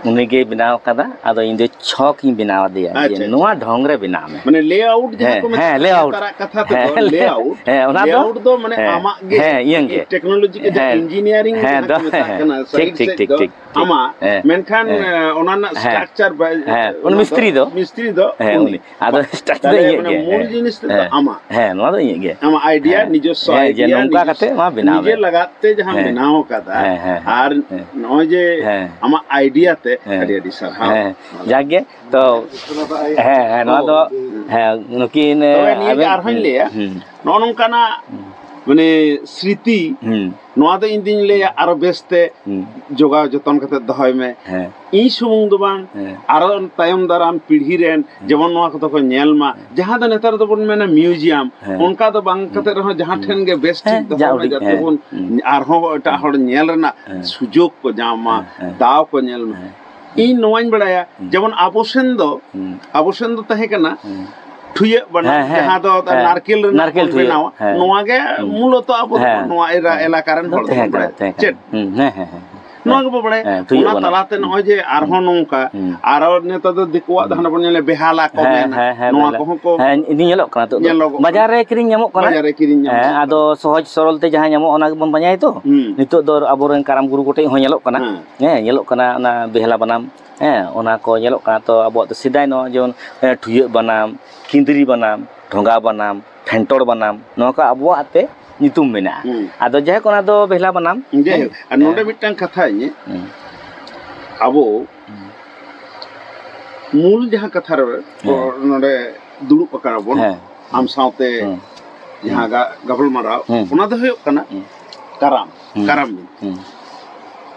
ᱩᱱᱤ ᱜᱮᱭ ᱵᱮᱱᱟᱣ ᱠᱟᱫᱟ᱾ ᱟᱫᱚ ᱤᱧ ᱫᱚ ᱪᱷᱚᱠ ᱤᱧ ᱵᱮᱱᱟᱣ ᱟᱫᱮᱭᱟ ᱡᱮ ᱟᱪᱪᱷᱟ, ᱱᱚᱣᱟ ᱟᱪᱪᱷᱟ᱾ ᱰᱷᱚᱝ ᱨᱮ ᱵᱮᱱᱟᱣ ᱢᱮ᱾ ᱢᱟᱱᱮ ᱞᱮ ᱟᱣᱩᱴ ᱡᱟᱦᱟᱸ ᱦᱮᱸ, ᱠᱚ ᱢᱮᱛᱟᱜ ᱦᱮᱸ, ᱠᱟᱱᱟ, ᱞᱮ ᱟᱣᱩᱴ᱾ ᱱᱮᱛᱟᱨᱟᱜ ᱠᱟᱛᱷᱟ ᱛᱮᱫᱚ ᱦᱮᱸ, ᱞᱮ ᱞᱮ ᱟᱣᱩᱴ᱾ ᱦᱮᱸ, ᱚᱱᱟ ᱞᱮ ᱫᱚ ᱟᱣᱩᱴ ᱫᱚ ᱢᱟᱱᱮ ᱦᱮᱸ, ᱟᱢᱟᱜ ᱜᱮ ᱦᱮᱸ, ᱤᱭᱟᱹᱝ ᱜᱮ᱾ ᱴᱮᱠᱱᱳᱞᱚᱡᱤ ᱠᱚ ᱡᱟᱦᱟᱸ ᱦᱮᱸ, ᱤᱧᱡᱤᱱᱤᱭᱟᱨᱤᱝ ᱦᱮᱸ, ᱡᱟᱦᱟᱸ ᱫᱚ, ᱠᱚ ᱢᱮᱛᱟᱜ ᱦᱮᱸ, ᱠᱟᱱᱟ, ᱴᱷᱤᱠ, ᱥᱟᱭᱤᱰ ᱴᱷᱤᱠ, ᱥᱮᱫ ᱴᱷᱤᱠ, ᱫᱚ ᱴᱷᱤᱠ, ᱴᱷᱤᱠ᱾ ᱟᱢᱟᱜ, ᱦᱮᱸ, ᱢᱮᱱᱠᱷᱟᱱ, ᱦᱮᱸ, ᱮ, ᱚᱱᱟ ᱨᱮᱱᱟᱜ ᱦᱮᱸ, ᱥᱴᱨᱟᱠᱪᱟᱨ ᱵᱟ-, ᱦᱮᱸ, ᱚᱱᱟ ᱩᱱᱤ ᱫᱚ ᱢᱤᱥᱛᱨᱤ ᱫᱚ, ᱢᱤᱥᱛᱨᱤ ᱫᱚ ᱦᱮᱸ, ᱩᱱᱤ᱾ ᱩᱱᱤ᱾ ᱟᱫᱚ ᱵᱟ-, ᱥᱴᱨᱟᱠᱪᱟᱨ ᱫᱚ ᱛᱟᱦᱞᱮ ᱤᱧᱟᱹᱜ ᱢᱟᱱᱮ ᱜᱮ᱾ ᱢᱩᱞ ᱦᱮᱸ, ᱡᱤᱱᱤᱥ ᱛᱮᱫᱚ ᱦᱮᱸ, ᱟᱢᱟᱜ᱾ ᱦᱮᱸ, ᱱᱚᱣᱟ ᱫᱚ ᱤᱧᱟᱹᱜ ᱜᱮ᱾ ᱟᱢᱟᱜ ᱟᱭᱰᱤᱭᱟ, ᱦᱮᱸ, ᱱᱤᱡᱚᱥᱥᱚ ᱦᱮᱸ, ᱡᱮ ᱟᱭᱰᱤᱭᱟ, ᱱᱚᱝᱠᱟ ᱱᱤᱡ-, ᱠᱟᱛᱮ ᱱᱚᱣᱟ ᱵᱮᱱᱟᱣ ᱱᱤᱡᱮ ᱢᱮ᱾ ᱞᱟᱜᱟᱛ ᱛᱮ ᱡᱟᱦᱟᱸᱢ ᱦᱮᱸ, ᱵᱮᱱᱟᱣ ᱟᱠᱟᱫᱟ᱾ ᱦᱮᱸ, ᱦᱮᱸ᱾ ᱱᱚᱜᱼᱚᱭ ᱡᱮ ᱦᱮᱸ᱾ ᱟᱢᱟᱜ ᱟᱭᱰᱤᱭᱟ ᱛᱮ ᱦᱮᱸ᱾ ᱟᱹᱰᱤ ᱟᱹᱰᱤ ᱥᱟᱨᱦᱟᱣ᱾ ᱦᱮᱸ, ᱡᱟᱠ ᱜᱮ᱾ ᱛᱚ, ᱦᱮᱸ, ᱦᱮᱸ, ᱱᱚᱣᱟ ᱫᱚ, ᱦᱩᱸ᱾ ᱦᱮᱸ, ᱱᱩᱠᱤᱱ, ᱛᱚᱵᱮ ᱱᱤᱭᱟᱹ ᱜᱮ ᱟᱵᱮᱱ, ᱟᱨᱦᱚᱸᱧ ᱞᱟᱹᱭᱟ, ᱦᱩᱸ᱾ ᱱᱚᱜᱼᱚ ᱱᱚᱝᱠᱟᱱᱟᱜ ᱦᱩᱸ᱾ ᱢᱟᱱᱮ ᱥᱨᱤᱛᱤ, ᱦᱩᱸ᱾ ᱱᱚᱣᱟ ᱫᱚ ᱤᱧ ᱫᱩᱧ ᱞᱟᱹᱭᱟ ᱟᱨᱚ ᱵᱮᱥᱛᱮ ᱦᱩᱸ᱾ ᱡᱚᱜᱟᱣ ᱡᱚᱛᱚᱱ ᱠᱟᱛᱮ ᱫᱚᱦᱚᱭ ᱢᱮ᱾ ᱦᱮᱸ᱾ ᱤᱧ ᱥᱩᱢᱩᱝ ᱫᱚ ᱵᱟᱝ, ᱦᱮᱸ᱾ ᱟᱨᱚ ᱛᱟᱭᱚᱢ ᱫᱟᱨᱟᱢ ᱯᱤᱲᱦᱤ ᱨᱮᱱ ᱦᱮᱸ᱾ ᱡᱮᱢᱚᱱ ᱱᱚᱣᱟ ᱠᱚᱫᱚ ᱠᱚ ᱧᱮᱞ ᱢᱟ᱾ ᱦᱮᱸ᱾ ᱡᱟᱦᱟᱸ ᱫᱚ ᱱᱮᱛᱟᱨ ᱫᱚᱵᱚᱱ ᱢᱮᱱᱟ ᱢᱤᱭᱩᱡᱤᱭᱟᱢ, ᱦᱮᱸ᱾ ᱚᱱᱠᱟ ᱫᱚ ᱵᱟᱝ ᱦᱩᱸ᱾ ᱠᱟᱛᱮ ᱨᱮᱦᱚᱸ ᱡᱟᱦᱟᱸ ᱦᱩᱸ᱾ ᱴᱷᱮᱱ ᱜᱮ ᱵᱮᱥ ᱦᱮᱸ, ᱴᱷᱤᱠ ᱫᱚᱦᱚᱭ ᱡᱟ ᱢᱮ, ᱩᱰᱤᱡ, ᱡᱟᱛᱮ ᱦᱮᱸ᱾ ᱵᱚᱱ ᱦᱩᱸ᱾ ᱟᱨᱦᱚᱸ ᱮᱴᱟᱜ ᱦᱩᱸ᱾ ᱦᱚᱲ ᱧᱮᱞ ᱨᱮᱱᱟᱜ ᱦᱮᱸ᱾ ᱥᱩᱡᱳᱜᱽ ᱠᱚ ᱧᱟᱢ ᱢᱟ, ᱦᱮᱸ, ᱦᱮᱸ᱾ ᱫᱟᱣ ᱠᱚ ᱧᱮᱞ ᱢᱟ᱾ ᱦᱮᱸ᱾ ᱤᱧ ᱱᱚᱣᱟᱧ ᱵᱟᱲᱟᱭᱟ, ᱦᱩᱸ᱾ ᱡᱮᱢᱚᱱ ᱟᱵᱚ ᱥᱮᱱ ᱫᱚ, ᱦᱩᱸ᱾ ᱟᱵᱚ ᱥᱮᱱ ᱫᱚ ᱛᱟᱦᱮᱸ ᱠᱟᱱᱟ ᱦᱩᱸ᱾ ᱴᱷᱩᱭᱟᱹᱜ ᱵᱟᱱᱟᱢ, ᱦᱮᱸ, ᱦᱮᱸ᱾ ᱡᱟᱦᱟᱸ ᱫᱚ ᱦᱮᱸ᱾ ᱱᱟᱨᱠᱮᱞ ᱨᱮᱱᱟᱜ ᱱᱟᱨᱠᱮᱞ ᱵᱚᱱ ᱴᱷᱩᱭᱟᱹᱜ, ᱵᱮᱱᱟᱣᱟ, ᱦᱮᱸ᱾ ᱱᱚᱣᱟ ᱜᱮ ᱦᱩᱸ᱾ ᱢᱩᱞᱚᱛᱚ ᱟᱵᱚ ᱫᱚ ᱦᱮᱸ᱾ ᱱᱚᱣᱟ ᱮᱨᱟ-, ᱦᱮᱸ᱾ ᱮᱞᱟᱠᱟ ᱨᱮᱱ ᱦᱚᱲ ᱛᱟᱦᱮᱸ ᱫᱚᱵᱚᱱ ᱠᱟᱱᱟ, ᱵᱟᱲᱟᱭᱟ᱾ ᱛᱟᱦᱮᱸ ᱠᱟᱱᱟ᱾ ᱪᱮᱫ? ᱦᱩᱸ, ᱦᱮᱸ, ᱦᱮᱸ, ᱦᱮᱸ᱾ ᱱᱚᱣᱟ ᱦᱮᱸ᱾ ᱜᱮᱵᱚ ᱵᱟᱲᱟᱭᱟ᱾ ᱦᱮᱸ, ᱴᱷᱩᱭᱟᱹᱜ ᱚᱱᱟ ᱵᱟᱱᱟᱢ᱾ ᱛᱟᱞᱟᱛᱮ ᱦᱩᱸ᱾ ᱱᱚᱜᱼᱚᱭ ᱡᱮ ᱟᱨᱦᱚᱸ ᱦᱩᱸ᱾ ᱱᱚᱝᱠᱟ, ᱦᱩᱸ᱾ ᱟᱨᱚ ᱱᱮᱛᱟᱨ ᱫᱚ ᱫᱤᱠᱩᱣᱟᱜ ᱫᱚ ᱦᱩᱸ᱾ ᱦᱟᱱᱮ ᱵᱚᱱ ᱧᱮᱞᱟ ᱵᱮᱦᱟᱞᱟ ᱠᱚ ᱦᱮᱸ, ᱢᱮᱱᱟ, ᱦᱮᱸ, ᱦᱮᱸ, ᱱᱚᱣᱟ ᱵᱮᱦᱟᱞᱟ᱾ ᱠᱚᱦᱚᱸ ᱠᱚ ᱦᱮᱸ, ᱤᱫᱤ ᱧᱮᱞᱚᱜ ᱠᱟᱱᱟ ᱱᱤᱛᱚᱜ ᱫᱚ᱾ ᱧᱮᱞᱚᱜᱚᱜ ᱵᱟᱡᱟᱨ ᱠᱟᱱᱟ᱾ ᱨᱮ ᱠᱤᱨᱤᱧ ᱧᱟᱢᱚᱜ ᱠᱟᱱᱟ᱾ ᱵᱟᱡᱟᱨ ᱨᱮ ᱠᱤᱨᱤᱧ ᱧᱟᱢᱚᱜ ᱦᱮᱸ, ᱠᱟᱱᱟ᱾ ᱟᱫᱚ ᱥᱚᱦᱚᱡ ᱥᱚᱨᱚᱞ ᱛᱮ ᱡᱟᱦᱟᱸ ᱧᱟᱢᱚᱜ, ᱚᱱᱟ ᱜᱮᱵᱚᱱ ᱯᱟᱸᱡᱟᱭᱟ ᱛᱚ᱾ ᱦᱩᱸ᱾ ᱱᱤᱛᱚᱜ ᱫᱚ ᱟᱵᱚᱨᱮᱱ ᱠᱟᱨᱟᱢ ᱜᱩᱨᱩ ᱠᱚᱴᱷᱮᱡ ᱦᱚᱸ ᱧᱮᱞᱚᱜ ᱠᱟᱱᱟ᱾ ᱦᱮᱸ᱾ ᱦᱮᱸ, ᱧᱮᱞᱚᱜ ᱠᱟᱱᱟ ᱚᱱᱟ ᱵᱮᱦᱟᱞᱟ ᱵᱟᱱᱟᱢ᱾ ᱦᱮᱸ, ᱚᱱᱟ ᱠᱚ ᱧᱮᱞᱚᱜ ᱠᱟᱱᱟ᱾ ᱛᱚ ᱟᱵᱚᱣᱟᱜ ᱫᱚ ᱥᱮᱫᱟᱭ ᱱᱚᱣᱟ ᱡᱮᱢᱚᱱ, ᱮ, ᱴᱷᱩᱭᱟᱹᱜ ᱵᱟᱱᱟᱢ, ᱠᱤᱸᱫᱽᱨᱤ ᱵᱟᱱᱟᱢ, ᱰᱷᱚᱸᱜᱟ ᱵᱟᱱᱟᱢ, ᱯᱷᱮᱱᱴᱚᱲ ᱵᱟᱱᱟᱢ, ᱱᱚᱣᱟ ᱠᱚ ᱟᱵᱚᱣᱟᱜ ᱛᱮ ᱧᱩᱛᱩᱢ ᱢᱮᱱᱟᱜᱼᱟ᱾ ᱦᱩᱸ᱾ ᱟᱫᱚ ᱡᱟᱭᱦᱳᱠ, ᱚᱱᱟ ᱫᱚ ᱵᱮᱦᱟᱞᱟ ᱵᱟᱱᱟᱢ᱾ ᱡᱟᱭᱦᱳᱠ, ᱦᱮᱸ᱾ ᱟᱨ ᱱᱚᱰᱮ ᱦᱮᱸ᱾ ᱢᱤᱫᱴᱟᱝ ᱠᱟᱛᱷᱟ ᱤᱧ, ᱦᱩᱸ᱾ ᱟᱵᱚ ᱦᱩᱸ᱾ ᱢᱩᱞ ᱡᱟᱦᱟᱸ ᱠᱟᱛᱷᱟ ᱨᱮ ᱦᱮᱸ᱾ ᱱᱚᱰᱮ ᱫᱩᱲᱩᱵ ᱟᱠᱟᱱᱟ ᱵᱚᱱ, ᱦᱮᱸ᱾ ᱟᱢ ᱥᱟᱶᱛᱮ ᱦᱩᱸ᱾ ᱡᱟᱦᱟᱸ ᱦᱩᱸ᱾ ᱜᱟ-, ᱜᱟᱯᱟᱞᱢᱟᱨᱟᱣ, ᱦᱩᱸ᱾ ᱚᱱᱟ ᱫᱚ ᱦᱩᱭᱩᱜ ᱠᱟᱱᱟ ᱦᱩᱸ᱾ ᱠᱟᱨᱟᱢ, ᱦᱩᱸ᱾ ᱠᱟᱨᱟᱢ ᱵᱤᱱᱛᱤ᱾ ᱦᱩᱸ᱾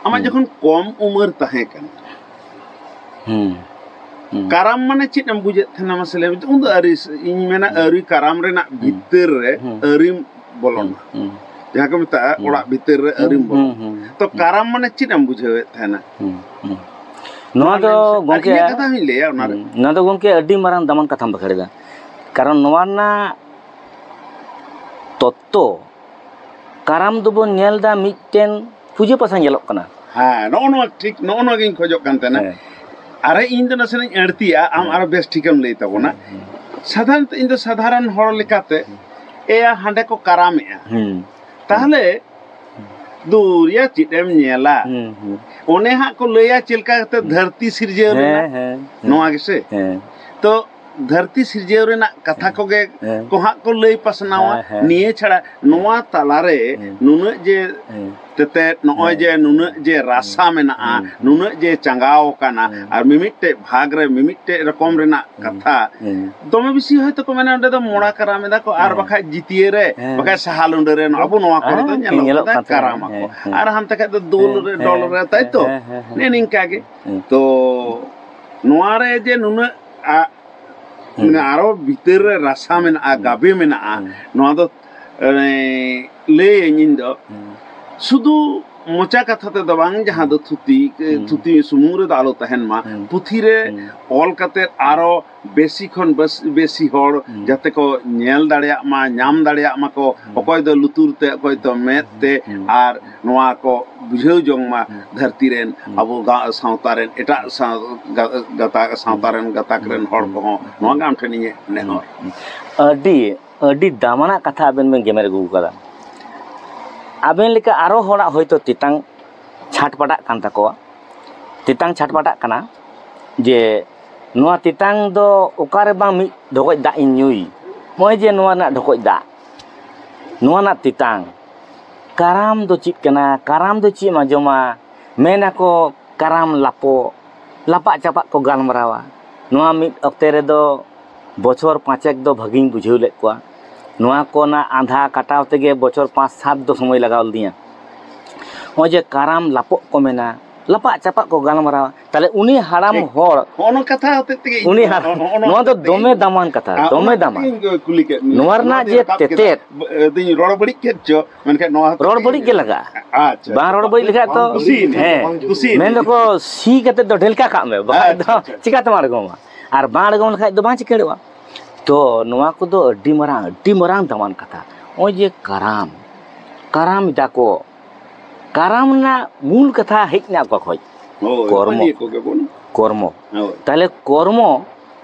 ᱟᱢᱟᱜ ᱦᱩᱸ᱾ ᱡᱚᱠᱷᱚᱱ ᱠᱚᱢ ᱩᱢᱮᱨ ᱛᱟᱦᱮᱸ ᱠᱟᱱᱟ, ᱦᱩᱸ᱾ ᱦᱩᱸ᱾ ᱠᱟᱨᱟᱢ ᱢᱟᱱᱮ ᱪᱮᱫ ᱮᱢ ᱵᱩᱡᱷᱟᱹᱣᱮᱫ ᱛᱟᱦᱮᱱᱟ ᱢᱟᱥᱮ ᱞᱟᱹᱭ ᱢᱮ? ᱩᱱ ᱫᱚ ᱟᱹᱣᱨᱤ ᱥ-, ᱤᱧ ᱢᱮᱱᱟ ᱦᱩᱸ᱾ ᱟᱹᱣᱨᱤ ᱠᱟᱨᱟᱢ ᱨᱮᱱᱟᱜ ᱦᱩᱸ᱾ ᱵᱷᱤᱛᱟᱹᱨ ᱨᱮ ᱦᱩᱸ᱾ ᱟᱹᱣᱨᱤᱢ ᱵᱚᱞᱚᱱᱟ᱾ ᱦᱩᱸ᱾ ᱦᱩᱸ᱾ ᱡᱟᱦᱟᱸ ᱠᱚ ᱢᱮᱛᱟᱜᱼᱟ ᱦᱩᱸ᱾ ᱚᱲᱟᱜ ᱵᱷᱤᱛᱟᱹᱨ ᱨᱮ ᱦᱩᱸ, ᱟᱹᱣᱨᱤᱢ ᱦᱩᱸ, ᱵᱚᱞᱚᱱᱟ᱾ ᱦᱩᱸ, ᱛᱚ ᱦᱩᱸ᱾ ᱠᱟᱨᱟᱢ ᱢᱟᱱᱮ ᱪᱮᱫ ᱮᱢ ᱵᱩᱡᱷᱟᱹᱣᱮᱫ ᱛᱟᱦᱮᱱᱟ? ᱦᱩᱸ, ᱦᱩᱸ᱾ ᱱᱚᱣᱟ ᱱᱚᱣᱟ ᱫᱚ ᱞᱟᱹᱭ ᱢᱮᱥᱮ᱾ ᱟᱨ ᱜᱚᱝᱠᱮ, ᱤᱧᱟᱹᱜ ᱠᱟᱛᱷᱟ ᱦᱚᱸᱧ ᱞᱟᱹᱭᱟ ᱚᱱᱟᱨᱮ᱾ ᱦᱩᱸ, ᱱᱚᱣᱟ ᱫᱚ ᱜᱚᱝᱠᱮ ᱟᱹᱰᱤ ᱢᱟᱨᱟᱝ ᱫᱟᱢᱟᱱ ᱠᱟᱛᱷᱟᱢ ᱵᱟᱠᱷᱮᱲ ᱮᱫᱟ᱾ ᱠᱟᱨᱚᱱ ᱱᱚᱣᱟ ᱨᱮᱱᱟᱜ ᱛᱚᱛᱛᱚ, ᱠᱟᱨᱟᱢ ᱫᱚᱵᱚᱱ ᱧᱮᱞ ᱮᱫᱟ ᱢᱤᱫᱴᱮᱱ ᱯᱩᱡᱟᱹ ᱯᱟᱥᱟ ᱧᱮᱞᱚᱜ ᱠᱟᱱᱟ᱾ ᱦᱮᱸ, ᱱᱚᱜᱼᱚ ᱱᱚᱣᱟ ᱴᱷᱤᱠ, ᱱᱚᱜᱼᱚ ᱱᱚᱣᱟ ᱜᱤᱧ ᱠᱷᱚᱡᱚᱜ ᱠᱟᱱ ᱛᱟᱦᱮᱱᱟ᱾ ᱦᱮᱸ᱾ ᱟᱨᱮ, ᱤᱧ ᱫᱚ ᱱᱟᱥᱮᱱᱟᱜ ᱤᱧ ᱟᱹᱲᱛᱤᱭᱟ, ᱟᱢ ᱦᱮᱸ᱾ ᱟᱨᱚ ᱵᱮᱥ ᱴᱷᱤᱠᱮᱢ ᱞᱟᱹᱭ ᱛᱟᱵᱚᱱᱟ᱾ ᱦᱮᱸ, ᱦᱮᱸ᱾ ᱥᱟᱫᱷᱟᱨᱚᱱᱛᱚ ᱤᱧ ᱫᱚ ᱥᱟᱫᱷᱟᱨᱚᱱ ᱦᱚᱲ ᱞᱮᱠᱟᱛᱮ, ᱦᱮᱸ᱾ ᱮᱭᱟ, ᱦᱟᱸᱰᱮ ᱠᱚ ᱠᱟᱨᱟᱢᱮᱜᱼᱟ᱾ ᱦᱮᱸ᱾ ᱛᱟᱦᱞᱮ ᱫᱩᱨᱭᱟ ᱪᱮᱫ ᱮᱢ ᱧᱮᱞᱟ? ᱦᱩᱸ, ᱦᱩᱸ᱾ ᱚᱱᱮ ᱦᱟᱸᱜ ᱠᱚ ᱞᱟᱹᱭᱟ ᱪᱮᱫ ᱞᱮᱠᱟ ᱠᱟᱛᱮ ᱦᱩᱸ᱾ ᱫᱷᱟᱹᱨᱛᱤ ᱥᱤᱨᱡᱟᱹᱣ ᱦᱮᱸ, ᱞᱮᱱᱟ? ᱦᱮᱸ, ᱦᱮᱸ᱾ ᱱᱚᱣᱟ ᱜᱮᱥᱮ? ᱦᱮᱸ᱾ ᱛᱚ, ᱫᱷᱟᱹᱨᱛᱤ ᱥᱤᱨᱡᱟᱹᱣ ᱨᱮᱱᱟᱜ ᱠᱟᱛᱷᱟ ᱦᱮᱸ᱾ ᱠᱚᱜᱮ ᱦᱮᱸ᱾ ᱠᱚ ᱦᱟᱸᱜ ᱠᱚ ᱞᱟᱹᱭ ᱯᱟᱥᱱᱟᱣᱟ᱾ ᱦᱮᱸ, ᱦᱮᱸ᱾ ᱱᱤᱭᱟᱹ ᱪᱷᱟᱲᱟ ᱦᱮᱸ᱾ ᱱᱚᱣᱟ ᱛᱟᱞᱟᱨᱮ ᱦᱮᱸ᱾ ᱱᱩᱱᱟᱹᱜ ᱡᱮ ᱦᱮᱸ᱾ ᱛᱮᱛᱮᱫ, ᱱᱚᱜᱼᱚᱭ ᱦᱮᱸ᱾ ᱡᱮ ᱱᱩᱱᱟᱹᱜ ᱡᱮ ᱨᱟᱥᱟ ᱦᱮᱸ᱾ ᱢᱮᱱᱟᱜᱼᱟ, ᱦᱮᱸ᱾ ᱱᱩᱱᱟᱹᱜ ᱡᱮ ᱪᱟᱸᱜᱟᱣ ᱟᱠᱟᱱᱟ, ᱦᱮᱸ᱾ ᱟᱨ ᱢᱤᱢᱤᱫᱴᱮᱡ ᱵᱷᱟᱜᱽ ᱨᱮ ᱢᱤᱢᱤᱫᱴᱮᱡ ᱨᱚᱠᱚᱢ ᱨᱮᱱᱟᱜ ᱦᱮᱸ᱾ ᱠᱟᱛᱷᱟ, ᱦᱮᱸ᱾ ᱫᱚᱢᱮ ᱵᱮᱥᱤ ᱦᱚᱭᱛᱳ ᱠᱚ ᱢᱮᱱᱟ, ᱚᱸᱰᱮ ᱫᱚ ᱢᱚᱲᱟ ᱠᱟᱨᱟᱢ ᱮᱫᱟ ᱠᱚ, ᱟᱨ ᱦᱮᱸ᱾ ᱵᱟᱠᱷᱟᱡ ᱡᱤᱛᱤᱭᱟᱹ ᱨᱮ, ᱦᱮᱸ᱾ ᱵᱟᱠᱷᱟᱡ ᱥᱟᱦᱟ ᱞᱩᱸᱰᱟᱹ ᱨᱮ, ᱟᱵᱚ ᱱᱚᱣᱟ ᱠᱚᱨᱮ ᱫᱚ ᱦᱮᱸ, ᱧᱮᱞᱚᱜ ᱧᱮᱞᱚᱜ ᱠᱟᱱᱟ ᱠᱟᱱ ᱛᱟᱦᱮᱸ᱾ ᱠᱟᱨᱟᱢ ᱟᱠᱚ᱾ ᱦᱮᱸ, ᱦᱮᱸ᱾ ᱟᱨ ᱦᱟᱱᱛᱮ ᱠᱷᱟᱡ ᱫᱚ ᱫᱩᱞ ᱦᱮᱸ, ᱨᱮ, ᱦᱮᱸ, ᱰᱚᱞ ᱨᱮ, ᱦᱮᱸ, ᱛᱟᱭ ᱛᱚ? ᱦᱮᱸ, ᱦᱮᱸ, ᱦᱮᱸ᱾ ᱱᱮᱜᱼᱮ ᱱᱤᱝᱠᱟ ᱜᱮ᱾ ᱦᱮᱸ᱾ ᱛᱚ, ᱱᱚᱣᱟ ᱨᱮ ᱡᱮ ᱱᱩᱱᱟᱹᱜ, ᱟ, ᱦᱮᱸ᱾ ᱢᱟᱱᱮ, ᱟᱨᱚ ᱵᱷᱤᱛᱟᱹᱨ ᱨᱮ ᱨᱟᱥᱟ ᱢᱮᱱᱟᱜᱼᱟ, ᱦᱮᱸ᱾ ᱜᱟᱵᱮ ᱢᱮᱱᱟᱜᱼᱟ, ᱦᱮᱸ᱾ ᱱᱚᱣᱟ ᱫᱚ, ᱮ, ᱞᱟᱹᱭᱟᱹᱧ ᱤᱧ ᱫᱚ᱾ ᱦᱮᱸ᱾ ᱥᱩᱫᱷᱩ ᱢᱚᱪᱟ ᱠᱟᱛᱷᱟ ᱛᱮᱫᱚ ᱵᱟᱝ, ᱡᱟᱦᱟᱸ ᱫᱚ ᱦᱮᱸ᱾ ᱛᱷᱩᱛᱤ, ᱮ, ᱦᱮᱸ᱾ ᱛᱷᱩᱛᱤ ᱥᱩᱢᱩᱝ ᱨᱮᱫᱚ ᱟᱞᱚ ᱛᱟᱦᱮᱱ ᱢᱟ᱾ ᱦᱮᱸ᱾ ᱯᱩᱛᱷᱤ ᱨᱮ ᱦᱮᱸ᱾ ᱚᱞ ᱠᱟᱛᱮᱫ ᱟᱨᱚ ᱵᱮᱥᱤ ᱠᱷᱚᱱ ᱵᱮᱥ, ᱵᱮᱥᱤ ᱦᱚᱲ ᱦᱩᱸ᱾ ᱡᱟᱛᱮ ᱠᱚ ᱧᱮᱞ ᱫᱟᱲᱮᱭᱟᱜ ᱢᱟ, ᱧᱟᱢ ᱫᱟᱲᱮᱭᱟᱜ ᱢᱟᱠᱚ, ᱦᱩᱸ᱾ ᱚᱠᱚᱭ ᱫᱚ ᱞᱩᱛᱩᱨ ᱛᱮ, ᱚᱠᱚᱭ ᱫᱚ ᱢᱮᱫ ᱛᱮ, ᱦᱩᱸ᱾ ᱟᱨ ᱱᱚᱣᱟ ᱠᱚ ᱵᱩᱡᱷᱟᱹᱣ ᱡᱚᱝ ᱢᱟ ᱦᱩᱸ᱾ ᱫᱷᱟᱹᱨᱛᱤ ᱨᱮᱱ ᱦᱩᱸ᱾ ᱟᱵᱚ ᱜᱟ-, ᱥᱟᱶᱛᱟ ᱨᱮᱱ ᱮᱴᱟᱜ ᱥᱟᱶ-, ᱜᱟ-, ᱜᱟᱛᱟᱠ, ᱥᱟᱶᱛᱟ ᱦᱩᱸ᱾ ᱨᱮᱱ ᱜᱟᱛᱟᱠ ᱨᱮᱱ ᱦᱩᱸ᱾ ᱦᱚᱲ ᱦᱩᱸ᱾ ᱠᱚᱦᱚᱸ ᱦᱩᱸ᱾ ᱱᱚᱣᱟ ᱜᱮ ᱟᱢ ᱴᱷᱮᱱ ᱤᱧᱟᱹᱜ ᱦᱩᱸ᱾ ᱱᱮᱦᱚᱨ᱾ ᱦᱩᱸ᱾ ᱟᱹᱰᱤ, ᱟᱹᱰᱤ ᱫᱟᱢᱟᱱᱟᱜ ᱠᱟᱛᱷᱟ ᱟᱵᱮᱱ ᱵᱮᱱ ᱜᱮᱢᱮᱨ ᱟᱹᱜᱩ ᱟᱠᱟᱫᱟ᱾ ᱟᱵᱮᱱ ᱞᱮᱠᱟ ᱟᱨᱚ ᱦᱚᱲᱟᱜ ᱦᱚᱭᱛᱳ ᱛᱮᱛᱟᱝ ᱪᱷᱟᱴᱯᱟᱴᱟᱜ ᱠᱟᱱ ᱛᱟᱠᱚᱣᱟ, ᱛᱮᱛᱟᱝ ᱪᱷᱟᱴᱯᱟᱴᱟᱜ ᱠᱟᱱᱟ ᱡᱮ ᱱᱚᱣᱟ ᱛᱮᱛᱟᱝ ᱫᱚ ᱚᱠᱟᱨᱮ ᱵᱟᱝ ᱢᱤᱫ ᱰᱷᱚᱠᱚᱡ ᱫᱟᱜ ᱤᱧ ᱧᱩᱭ, ᱱᱚᱜᱼᱚᱭ ᱡᱮ ᱱᱚᱣᱟ ᱨᱮᱱᱟᱜ ᱰᱷᱚᱠᱚᱡ ᱫᱟᱜ, ᱱᱚᱣᱟ ᱨᱮᱱᱟᱜ ᱛᱮᱛᱟᱝ, ᱠᱟᱨᱟᱢ ᱫᱚ ᱪᱮᱫ ᱠᱟᱱᱟ, ᱠᱟᱨᱟᱢ ᱫᱚ ᱪᱮᱫ ᱮᱢ ᱟᱸᱡᱚᱢᱟ, ᱢᱮᱱᱟᱠᱚ ᱠᱟᱨᱟᱢ ᱞᱟᱯᱚᱜ, ᱞᱟᱯᱟᱜ ᱪᱟᱯᱟᱜ ᱠᱚ ᱜᱟᱞᱢᱟᱨᱟᱣᱟ᱾ ᱱᱚᱣᱟ ᱢᱤᱫ ᱚᱠᱛᱮ ᱨᱮᱫᱚ ᱵᱚᱪᱷᱚᱨ ᱯᱟᱸᱪᱮᱠ ᱫᱚ ᱵᱷᱟᱹᱜᱤᱧ ᱵᱩᱡᱷᱟᱹᱣ ᱞᱮᱫ ᱠᱚᱣᱟ᱾ ᱱᱚᱣᱟ ᱠᱚᱨᱮᱱᱟᱜ ᱟᱸᱫᱷᱟ ᱠᱟᱴᱟᱣ ᱛᱮᱜᱮ ᱵᱚᱪᱷᱚᱨ ᱯᱟᱸᱪ ᱥᱟᱛ ᱫᱚ ᱥᱚᱢᱚᱭ ᱞᱟᱜᱟᱣ ᱞᱤᱫᱤᱧᱟ᱾ ᱱᱚᱜᱼᱚᱭ ᱡᱮ ᱠᱟᱨᱟᱢ ᱞᱟᱯᱚᱜ ᱠᱚ ᱢᱮᱱᱟ, ᱞᱟᱯᱟᱜ ᱪᱟᱯᱟᱜ ᱠᱚ ᱜᱟᱞᱢᱟᱨᱟᱣᱟ, ᱛᱟᱦᱞᱮ ᱩᱱᱤ ᱦᱟᱲᱟᱢ ᱴᱷᱤᱠ᱾ ᱦᱚᱲ, ᱦᱚᱸᱜᱼᱚ ᱱᱚᱣᱟ ᱠᱟᱛᱷᱟ ᱦᱚᱛᱮᱡ ᱛᱮᱜᱮ ᱤᱧ ᱩᱱᱤ ᱫᱚ, ᱦᱟᱲ-, ᱦᱚᱸᱜᱼᱚ ᱱᱚᱣᱟ ᱱᱚᱣᱟ ᱫᱚ ᱦᱚᱛᱮᱡ ᱛᱮᱜᱮ ᱫᱚᱢᱮ ᱤᱧ ᱫᱚ, ᱫᱟᱢᱟᱱ ᱠᱟᱛᱷᱟ, ᱟᱨ ᱫᱚᱢᱮ ᱚᱱᱟ ᱫᱟᱢᱟᱱ᱾ ᱛᱮᱜᱮ ᱤᱧ ᱫᱚ ᱠᱩᱞᱤ ᱠᱮᱫ ᱢᱮᱭᱟ᱾ ᱱᱚᱣᱟ ᱱᱚᱣᱟ ᱨᱮᱱᱟᱜ ᱫᱚᱧ ᱡᱮ ᱨᱟᱠᱟᱵ ᱠᱮᱫᱟ᱾ ᱛᱮᱛᱮᱫ, ᱵ-, ᱫᱚᱧ ᱨᱚᱲ ᱵᱟᱹᱲᱤᱡ ᱠᱮᱫ ᱪᱚ, ᱢᱮᱱᱠᱷᱟᱱ ᱱᱚᱣᱟ ᱦᱚᱛᱮᱡ ᱨᱚᱲ ᱛᱮᱜᱮ ᱵᱟᱹᱲᱤᱡ ᱜᱮ ᱤᱧ ᱞᱟᱜᱟᱜᱼᱟ᱾ ᱟᱪᱪᱷᱟ, ᱵᱟᱝ ᱟᱪᱪᱷᱟ, ᱨᱚᱲ ᱵᱟᱹᱲᱤᱡ ᱞᱮᱠᱷᱟᱡ ᱛᱚ, ᱠᱩᱥᱤᱭᱮᱱᱟᱹᱧ, ᱦᱮᱸ, ᱠᱩᱥᱤᱭᱮᱱᱟᱹᱧ᱾ ᱢᱮᱱ ᱫᱚᱠᱚ ᱥᱤ ᱠᱟᱛᱮ ᱫᱚ ᱰᱷᱮᱞᱠᱟ ᱠᱟᱜ ᱢᱮ, ᱵᱟᱠᱷᱟᱡ ᱟᱪᱪᱷᱟ, ᱫᱚ ᱟᱪᱪᱷᱟ, ᱟᱪᱪᱷᱟ᱾ ᱪᱤᱠᱟᱛᱮᱢ ᱟᱬᱜᱚᱢᱟ? ᱟᱨ ᱵᱟᱝ ᱟᱬᱜᱚᱢ ᱞᱮᱠᱷᱟᱡ ᱫᱚ ᱵᱟᱝ ᱪᱤᱠᱟᱹᱲᱚᱜᱼᱟ᱾ ᱛᱚ ᱱᱚᱣᱟ ᱠᱚᱫᱚ ᱟᱹᱰᱤ ᱢᱟᱨᱟᱝ, ᱟᱹᱰᱤ ᱢᱟᱨᱟᱝ ᱫᱟᱢᱟᱱ ᱠᱟᱛᱷᱟ᱾ ᱱᱚᱜᱼᱚᱭ ᱡᱮ ᱠᱟᱨᱟᱢ, ᱠᱟᱨᱟᱢ ᱮᱫᱟ ᱠᱚ, ᱠᱟᱨᱟᱢ ᱨᱮᱱᱟᱜ ᱢᱩᱞ ᱠᱟᱛᱷᱟ ᱦᱮᱡ ᱮᱱᱟ ᱚᱠᱟ ᱠᱷᱚᱡ? ᱦᱳᱭ, ᱠᱚᱨᱢᱚ᱾ ᱚᱱᱟ ᱤᱭᱟᱹ ᱠᱚᱜᱮ ᱵᱚᱱ᱾ ᱠᱚᱨᱢᱚ᱾ ᱦᱳᱭ᱾ ᱛᱟᱦᱞᱮ ᱠᱚᱨᱢᱚ,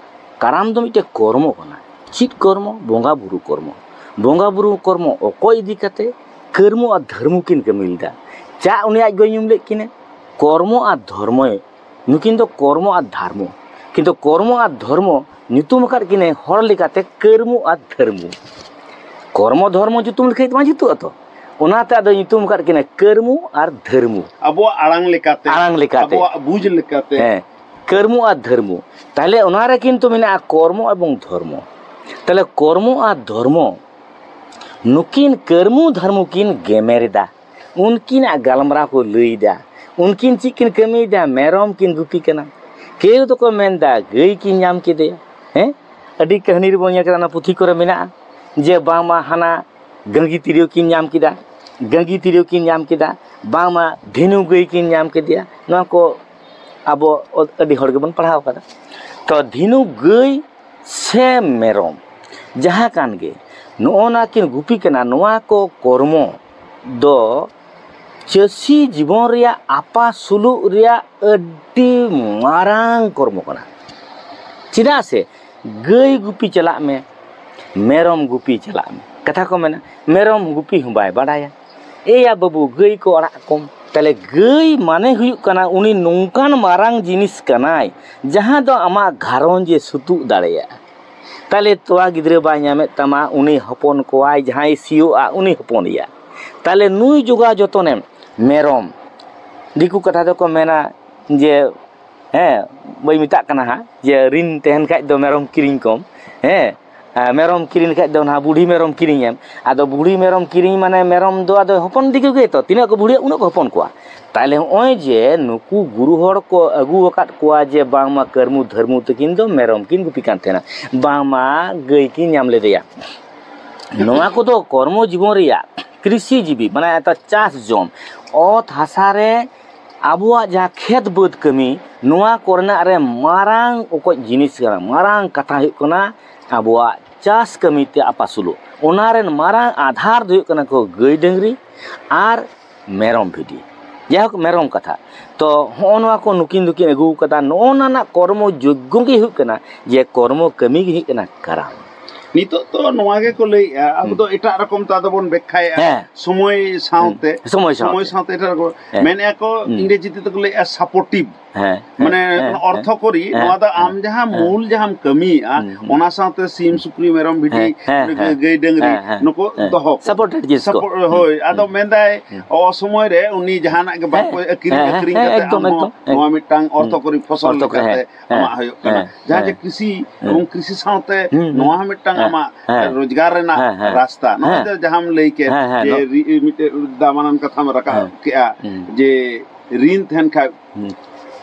ᱠᱟᱨᱟᱢ ᱫᱚ ᱢᱤᱫᱴᱮᱡ ᱠᱚᱨᱢᱚ ᱠᱟᱱᱟ᱾ ᱪᱮᱫ ᱠᱚᱨᱢᱚ? ᱵᱚᱸᱜᱟ ᱵᱩᱨᱩ ᱠᱚᱨᱢᱚ᱾ ᱵᱚᱸᱜᱟ ᱵᱩᱨᱩ ᱠᱚᱨᱢᱚ ᱚᱠᱚᱭ ᱤᱫᱤ ᱠᱟᱛᱮ? ᱠᱟᱹᱨᱢᱩ ᱟᱨ ᱫᱷᱟᱹᱨᱢᱩ ᱠᱤᱱ ᱠᱟᱹᱢᱤ ᱞᱮᱫᱟ᱾ ᱪᱟ ᱩᱱᱤ ᱟᱡ ᱜᱚᱭ ᱧᱩᱢ ᱞᱮᱫ ᱠᱤᱱᱟ᱾ ᱠᱚᱨᱢᱚ ᱟᱨ ᱫᱷᱚᱨᱢᱚᱭ, ᱱᱩᱠᱤᱱ ᱫᱚ ᱠᱚᱨᱢᱚ ᱟᱨ ᱫᱷᱟᱨᱢᱚ᱾ ᱠᱤᱱᱛᱩ ᱠᱚᱨᱢᱚ ᱟᱨ ᱫᱷᱚᱨᱢᱚ ᱧᱩᱛᱩᱢ ᱟᱠᱟᱫ ᱠᱤᱱᱟᱹ ᱦᱚᱲ ᱞᱮᱠᱟᱛᱮ ᱠᱟᱹᱨᱢᱩ ᱟᱨ ᱫᱷᱟᱹᱨᱢᱩ᱾ ᱠᱚᱨᱢᱚ ᱫᱷᱚᱨᱢᱚ ᱧᱩᱛᱩᱢ ᱞᱮᱠᱷᱟᱡ ᱫᱚ ᱵᱟᱝ ᱡᱩᱛᱩᱜᱼᱟ ᱛᱚ᱾ ᱚᱱᱟᱛᱮ ᱟᱫᱚ ᱧᱩᱛᱩᱢ ᱟᱠᱟᱫ ᱠᱤᱱᱟᱹ ᱠᱟᱹᱨᱢᱩ ᱟᱨ ᱫᱷᱟᱹᱨᱢᱩ᱾ ᱟᱵᱚᱣᱟᱜ ᱟᱲᱟᱝ ᱞᱮᱠᱟᱛᱮ, ᱟᱲᱟᱝ ᱞᱮᱠᱟᱛᱮ᱾ ᱟᱵᱚᱣᱟᱜ ᱵᱩᱡᱽ ᱞᱮᱠᱟᱛᱮ᱾ ᱦᱮᱸ, ᱠᱟᱹᱨᱢᱩ ᱟᱨ ᱫᱷᱟᱹᱨᱢᱩ᱾ ᱛᱟᱦᱞᱮ ᱚᱱᱟ ᱨᱮ ᱠᱤᱱᱛᱩ ᱢᱮᱱᱟᱜᱼᱟ ᱠᱚᱨᱢᱚ ᱮᱵᱚᱝ ᱫᱷᱚᱨᱢᱚ᱾ ᱛᱟᱦᱞᱮ ᱠᱚᱨᱢᱚ ᱟᱨ ᱫᱷᱚᱨᱢᱚ, ᱱᱩᱠᱤᱱ ᱠᱟᱹᱨᱢᱩ ᱫᱷᱟᱹᱨᱢᱩ ᱠᱤᱱ ᱜᱮᱢᱮᱨ ᱮᱫᱟ᱾ ᱩᱱᱠᱤᱱᱟᱜ ᱜᱟᱞᱢᱟᱨᱟᱣ ᱠᱚ ᱞᱟᱹᱭ ᱮᱫᱟ᱾ ᱩᱱᱠᱤᱱ ᱪᱮᱫ ᱠᱤᱱ ᱠᱟᱹᱢᱤᱭᱮᱫᱟ? ᱢᱮᱨᱚᱢ ᱠᱤᱱ ᱜᱩᱯᱤ ᱠᱟᱱᱟ᱾ ᱠᱮᱣ ᱫᱚᱠᱚ ᱢᱮᱱᱫᱟ ᱜᱟᱹᱭ ᱠᱤᱱ ᱧᱟᱢ ᱠᱮᱫᱮᱭᱟ᱾ ᱦᱮᱸ, ᱟᱹᱰᱤ ᱠᱟᱹᱦᱱᱤ ᱨᱮᱵᱚᱱ ᱧᱮᱞ ᱠᱮᱫᱟ, ᱚᱱᱟ ᱯᱩᱛᱷᱤ ᱠᱚᱨᱮ ᱢᱮᱱᱟᱜᱼᱟ ᱡᱮ ᱵᱟᱝᱢᱟ ᱦᱟᱱᱟ ᱜᱟᱹᱝᱜᱤ ᱛᱤᱨᱭᱳ ᱠᱤᱱ ᱧᱟᱢ ᱠᱮᱫᱟ, ᱜᱟᱹᱝᱜᱤ ᱛᱤᱨᱭᱳ ᱠᱤᱱ ᱧᱟᱢ ᱠᱮᱫᱟ, ᱵᱟᱝᱢᱟ ᱫᱷᱤᱱᱩ ᱜᱟᱹᱭ ᱠᱤᱱ ᱧᱟᱢ ᱠᱮᱫᱮᱭᱟ᱾ ᱱᱚᱣᱟ ᱠᱚ ᱟᱵᱚ ᱟᱹᱰᱤ ᱦᱚᱲ ᱜᱮᱵᱚᱱ ᱯᱟᱲᱦᱟᱣ ᱠᱟᱫᱟ᱾ ᱛᱚ ᱫᱷᱤᱱᱩ ᱜᱟᱹᱭ ᱥᱮ ᱢᱮᱨᱚᱢ, ᱡᱟᱦᱟᱸ ᱠᱟᱱ ᱜᱮ, ᱱᱚᱜᱼᱚ ᱱᱟ ᱠᱤᱱ ᱜᱩᱯᱤ ᱠᱟᱱᱟ, ᱱᱚᱣᱟ ᱠᱚ ᱠᱚᱨᱢᱚ ᱫᱚ ᱪᱟᱹᱥᱤ ᱡᱤᱵᱚᱱ ᱨᱮᱭᱟᱜ ᱟᱯᱟᱥᱩᱞᱩᱜ ᱨᱮᱭᱟᱜ ᱟᱹᱰᱤ ᱢᱟᱨᱟᱝ ᱠᱚᱨᱢᱚ ᱠᱟᱱᱟ᱾ ᱪᱮᱫᱟᱜ ᱥᱮ ᱜᱟᱹᱭ ᱜᱩᱯᱤ ᱪᱟᱞᱟᱜ ᱢᱮ, ᱢᱮᱨᱚᱢ ᱜᱩᱯᱤ ᱪᱟᱞᱟᱜ ᱢᱮ, ᱠᱟᱛᱷᱟ ᱠᱚ ᱢᱮᱱᱟ ᱢᱮᱨᱚᱢ ᱜᱩᱯᱤ ᱦᱚᱸ ᱵᱟᱭ ᱵᱟᱰᱟᱭᱟ᱾ ᱮᱭᱟ ᱵᱟᱹᱵᱩ, ᱜᱟᱹᱭ ᱠᱚ ᱟᱲᱟᱜ ᱠᱚᱢ᱾ ᱛᱟᱦᱞᱮ ᱜᱟᱹᱭ ᱢᱟᱱᱮ ᱦᱩᱭᱩᱜ ᱠᱟᱱᱟ ᱩᱱᱤ ᱱᱚᱝᱠᱟᱱ ᱢᱟᱨᱟᱝ ᱡᱤᱱᱤᱥ ᱠᱟᱱᱟᱭ ᱡᱟᱦᱟᱸ ᱫᱚ ᱟᱢᱟᱜ ᱜᱷᱟᱨᱚᱸᱡᱽ ᱮ ᱥᱩᱛᱩᱜ ᱫᱟᱲᱮᱭᱟᱜᱼᱟ᱾ ᱛᱟᱦᱞᱮ ᱛᱚᱣᱟ ᱜᱤᱫᱽᱨᱟᱹ ᱵᱟᱭ ᱧᱟᱢᱮᱫ ᱛᱟᱢᱟ, ᱩᱱᱤ ᱦᱚᱯᱚᱱ ᱠᱚᱣᱟᱭ, ᱡᱟᱦᱟᱸᱭ ᱥᱤᱭᱳᱜᱼᱟ ᱩᱱᱤ ᱦᱚᱯᱚᱱᱮᱭᱟ᱾ ᱛᱟᱦᱞᱮ ᱱᱩᱭ ᱡᱚᱜᱟᱣ ᱡᱚᱛᱚᱱᱮᱢ᱾ ᱢᱮᱨᱚᱢ, ᱫᱤᱠᱩ ᱠᱟᱛᱷᱟ ᱫᱚᱠᱚ ᱢᱮᱱᱟ ᱡᱮ, ᱦᱮᱸ, ᱵᱟᱹᱧ ᱢᱮᱛᱟᱜ ᱠᱟᱱᱟ ᱦᱟᱸᱜ ᱡᱮ ᱨᱤᱱ ᱛᱟᱦᱮᱱ ᱠᱷᱟᱡ ᱫᱚ ᱢᱮᱨᱚᱢ ᱠᱤᱨᱤᱧ ᱠᱚᱢ, ᱦᱮᱸ, ᱟᱨ ᱢᱮᱨᱚᱢ ᱠᱤᱨᱤᱧ ᱠᱷᱟᱡ ᱫᱚ ᱱᱟᱦᱟᱜ ᱵᱩᱰᱷᱤ ᱢᱮᱨᱚᱢ ᱠᱤᱨᱤᱧ ᱮᱢ᱾ ᱟᱫᱚ ᱵᱩᱰᱷᱤ ᱢᱮᱨᱚᱢ ᱠᱤᱨᱤᱧ ᱢᱟᱱᱮ ᱢᱮᱨᱚᱢ ᱫᱚ ᱟᱫᱚ ᱦᱚᱯᱚᱱ ᱤᱫᱤ ᱠᱚᱜᱮ ᱛᱚ, ᱛᱤᱱᱟᱹᱜ ᱠᱚ ᱵᱩᱰᱷᱤᱜᱼᱟ ᱩᱱᱟᱹᱜ ᱠᱚ ᱦᱚᱯᱚᱱ ᱠᱚᱣᱟ᱾ ᱛᱟᱦᱞᱮ ᱦᱚᱸᱜᱼᱚᱭ ᱡᱮ ᱱᱩᱠᱩ ᱜᱩᱨᱩ ᱦᱚᱲ ᱠᱚ ᱟᱹᱜᱩ ᱟᱠᱟᱫ ᱠᱚᱣᱟ ᱡᱮ ᱵᱟᱝᱢᱟ ᱠᱟᱹᱨᱢᱩ ᱫᱷᱟᱹᱨᱢᱩ ᱛᱟᱹᱠᱤᱱ ᱫᱚ ᱢᱮᱨᱚᱢ ᱠᱤᱱ ᱜᱩᱯᱤ ᱠᱟᱱ ᱛᱟᱦᱮᱱᱟ, ᱵᱟᱝᱢᱟ ᱜᱟᱹᱭ ᱠᱤᱱ ᱧᱟᱢ ᱞᱮᱫᱮᱭᱟ, ᱱᱚᱣᱟ ᱠᱚᱫᱚ ᱠᱚᱨᱢᱚ ᱡᱤᱵᱚᱱ ᱨᱮᱭᱟᱜ ᱠᱨᱤᱥᱤ ᱡᱤᱵᱤ, ᱢᱟᱱᱮ ᱮᱛᱚ ᱪᱟᱥ ᱡᱚᱢ, ᱚᱛ ᱦᱟᱥᱟ ᱨᱮ ᱟᱵᱚᱣᱟᱜ ᱡᱟᱦᱟᱸ ᱠᱷᱮᱛ ᱵᱟᱹᱫᱽ ᱠᱟᱹᱢᱤ, ᱱᱚᱣᱟ ᱠᱚᱨᱮᱱᱟᱜ ᱨᱮ ᱢᱟᱨᱟᱝ ᱚᱠᱚᱡ ᱡᱤᱱᱤᱥ ᱠᱟᱱᱟ, ᱢᱟᱨᱟᱝ ᱠᱟᱛᱷᱟ ᱦᱩᱭᱩᱜ ᱠᱟᱱᱟ ᱟᱵᱚᱣᱟᱜ ᱪᱟᱥ ᱠᱟᱹᱢᱤ ᱛᱮ ᱟᱯᱟᱥᱩᱞᱚᱜ᱾ ᱚᱱᱟ ᱨᱮᱱ ᱢᱟᱨᱟᱝ ᱟᱫᱷᱟᱨ ᱫᱚ ᱦᱩᱭᱩᱜ ᱠᱟᱱᱟ ᱠᱚ ᱜᱟᱹᱭ ᱰᱟᱹᱝᱨᱤ ᱟᱨ ᱢᱮᱨᱚᱢ ᱵᱷᱤᱰᱤ, ᱡᱟᱭᱦᱳᱠ, ᱢᱮᱨᱚᱢ ᱠᱟᱛᱷᱟ᱾ ᱛᱚ ᱦᱚᱸᱜᱼᱚ ᱱᱚᱣᱟ ᱠᱚ ᱱᱩᱠᱤᱱ ᱫᱚᱠᱤᱱ ᱟᱹᱜᱩ ᱠᱟᱫᱟ᱾ ᱱᱚᱜᱼᱚ ᱱᱟ ᱨᱮᱱᱟᱜ ᱠᱚᱨᱢᱚ ᱡᱳᱜᱽᱜᱚ ᱜᱮ ᱦᱩᱭᱩᱜ ᱠᱟᱱᱟ, ᱡᱮ ᱠᱚᱨᱢᱚ ᱠᱟᱹᱢᱤ ᱜᱮ ᱦᱩᱭᱩᱜ ᱠᱟᱱᱟ ᱠᱟᱨᱟᱢ᱾ ᱱᱤᱛᱚᱜ ᱛᱚ ᱱᱚᱣᱟ ᱜᱮᱠᱚ ᱞᱟᱹᱭᱮᱫᱼᱟ, ᱟᱵᱚ ᱦᱩᱸ᱾ ᱫᱚ ᱮᱴᱟᱜ ᱨᱚᱠᱚᱢ ᱛᱮ ᱟᱫᱚ ᱵᱚᱱ ᱵᱮᱠᱠᱷᱟᱭᱮᱫᱼᱟ᱾ ᱦᱮᱸ᱾ ᱥᱚᱢᱚᱭ ᱥᱟᱶᱛᱮ, ᱦᱩᱸ᱾ ᱥᱚᱢᱚᱭ ᱥᱟᱶᱛᱮ᱾ ᱥᱚᱢᱚᱭ ᱥᱟᱶᱛᱮ ᱮᱴᱟᱜ ᱨᱚᱠᱚᱢ ᱦᱮᱸ᱾ ᱢᱮᱱᱮᱫᱼᱟ ᱠᱚ, ᱦᱩᱸ᱾ ᱤᱝᱨᱮᱡᱤ ᱛᱮᱫᱚ ᱠᱚ ᱞᱟᱹᱭᱮᱫᱼᱟ supportive᱾ ᱦᱮᱸ, ᱢᱟᱱᱮ ᱦᱮᱸ, ᱦᱮᱸ, ᱚᱨᱛᱷᱚ ᱠᱚᱨᱤ, ᱦᱮᱸ, ᱱᱚᱣᱟ ᱫᱚ ᱦᱮᱸ, ᱟᱢ ᱡᱟᱦᱟᱸ ᱦᱮᱸ᱾ ᱢᱩᱞ ᱡᱟᱦᱟᱸᱢ ᱠᱟᱹᱢᱤᱭᱮᱫᱼᱟ, ᱦᱩᱸ, ᱦᱩᱸ᱾ ᱚᱱᱟ ᱥᱟᱶᱛᱮ ᱥᱤᱢ, ᱥᱩᱠᱨᱤ, ᱢᱮᱨᱚᱢ, ᱵᱷᱤᱰᱤ, ᱦᱮᱸ, ᱦᱮᱸ, ᱦᱮᱸ, ᱜᱟᱹᱭ, ᱰᱟᱹᱝᱨᱤ, ᱦᱮᱸ, ᱦᱮᱸ᱾ ᱱᱩᱠᱩ ᱦᱮᱸ᱾ ᱫᱚᱦᱚ ᱠᱚ᱾ Supported ᱡᱤᱱᱤᱥ ᱠᱚ᱾ Support-, ᱦᱳᱭ, ᱟᱫᱚ ᱦᱩᱸ᱾ ᱢᱮᱱᱫᱟᱭ, ᱦᱩᱸ᱾ ᱚᱥᱚᱢᱚᱭ ᱨᱮ ᱩᱱᱤ ᱡᱟᱦᱟᱱᱟᱜ ᱜᱮ ᱵᱟᱝ ᱦᱮᱸ, ᱠᱚ ᱟᱹᱠᱷᱨᱤᱧ, ᱦᱮᱸ, ᱦᱮᱸ, ᱟᱹᱠᱷᱨᱤᱧ ᱦᱮᱸ, ᱠᱟᱛᱮ ᱮᱠᱫᱚᱢ, ᱟᱢ ᱦᱚᱸ ᱮᱠᱫᱚᱢ᱾ ᱦᱩᱸ᱾ ᱱᱚᱣᱟ ᱢᱤᱫᱴᱟᱝ ᱚᱨᱛᱷᱚ ᱦᱩᱸ᱾ ᱠᱚᱨᱤ ᱯᱷᱚᱥᱚᱞ ᱚᱨᱛᱷᱚ ᱠᱚᱨᱤ, ᱞᱮᱠᱟᱛᱮ ᱦᱮᱸ, ᱦᱮᱸ, ᱟᱢᱟᱜ ᱦᱩᱭᱩᱜ ᱠᱟᱱᱟ᱾ ᱦᱮᱸ, ᱡᱟᱦᱟᱸ ᱡᱮ ᱦᱮᱸ, ᱠᱨᱤᱥᱤ ᱦᱮᱸ᱾ ᱮᱵᱚᱝ ᱠᱨᱤᱥᱤ ᱥᱟᱶᱛᱮ ᱦᱩᱸ, ᱦᱩᱸ᱾ ᱱᱚᱣᱟ ᱦᱚᱸ ᱢᱤᱫᱴᱟᱝ ᱦᱮᱸ, ᱟᱢᱟᱜ ᱦᱮᱸ᱾ ᱨᱳᱡᱽᱜᱟᱨ ᱨᱮᱱᱟᱜ ᱦᱮᱸ, ᱦᱮᱸ᱾ ᱨᱟᱥᱛᱟ᱾ ᱱᱚᱜᱼᱚᱭ ᱦᱮᱸ᱾ ᱡᱮ ᱡᱟᱦᱟᱸᱢ ᱞᱟᱹᱭ ᱠᱮᱫ ᱦᱮᱸ, ᱦᱮᱸ, ᱡᱮ ᱱᱚ- ᱨᱤ-, ᱢᱤᱫᱴᱮᱡ ᱫᱟᱢᱟᱱᱟᱱ ᱠᱟᱛᱷᱟᱢ ᱨᱟᱠᱟᱵ ᱦᱮᱸ᱾ ᱠᱮᱜᱼᱟ ᱦᱩᱸ᱾ ᱡᱮ ᱨᱤᱱ ᱛᱟᱦᱮᱱ ᱠᱷᱟᱡ ᱦᱩᱸ᱾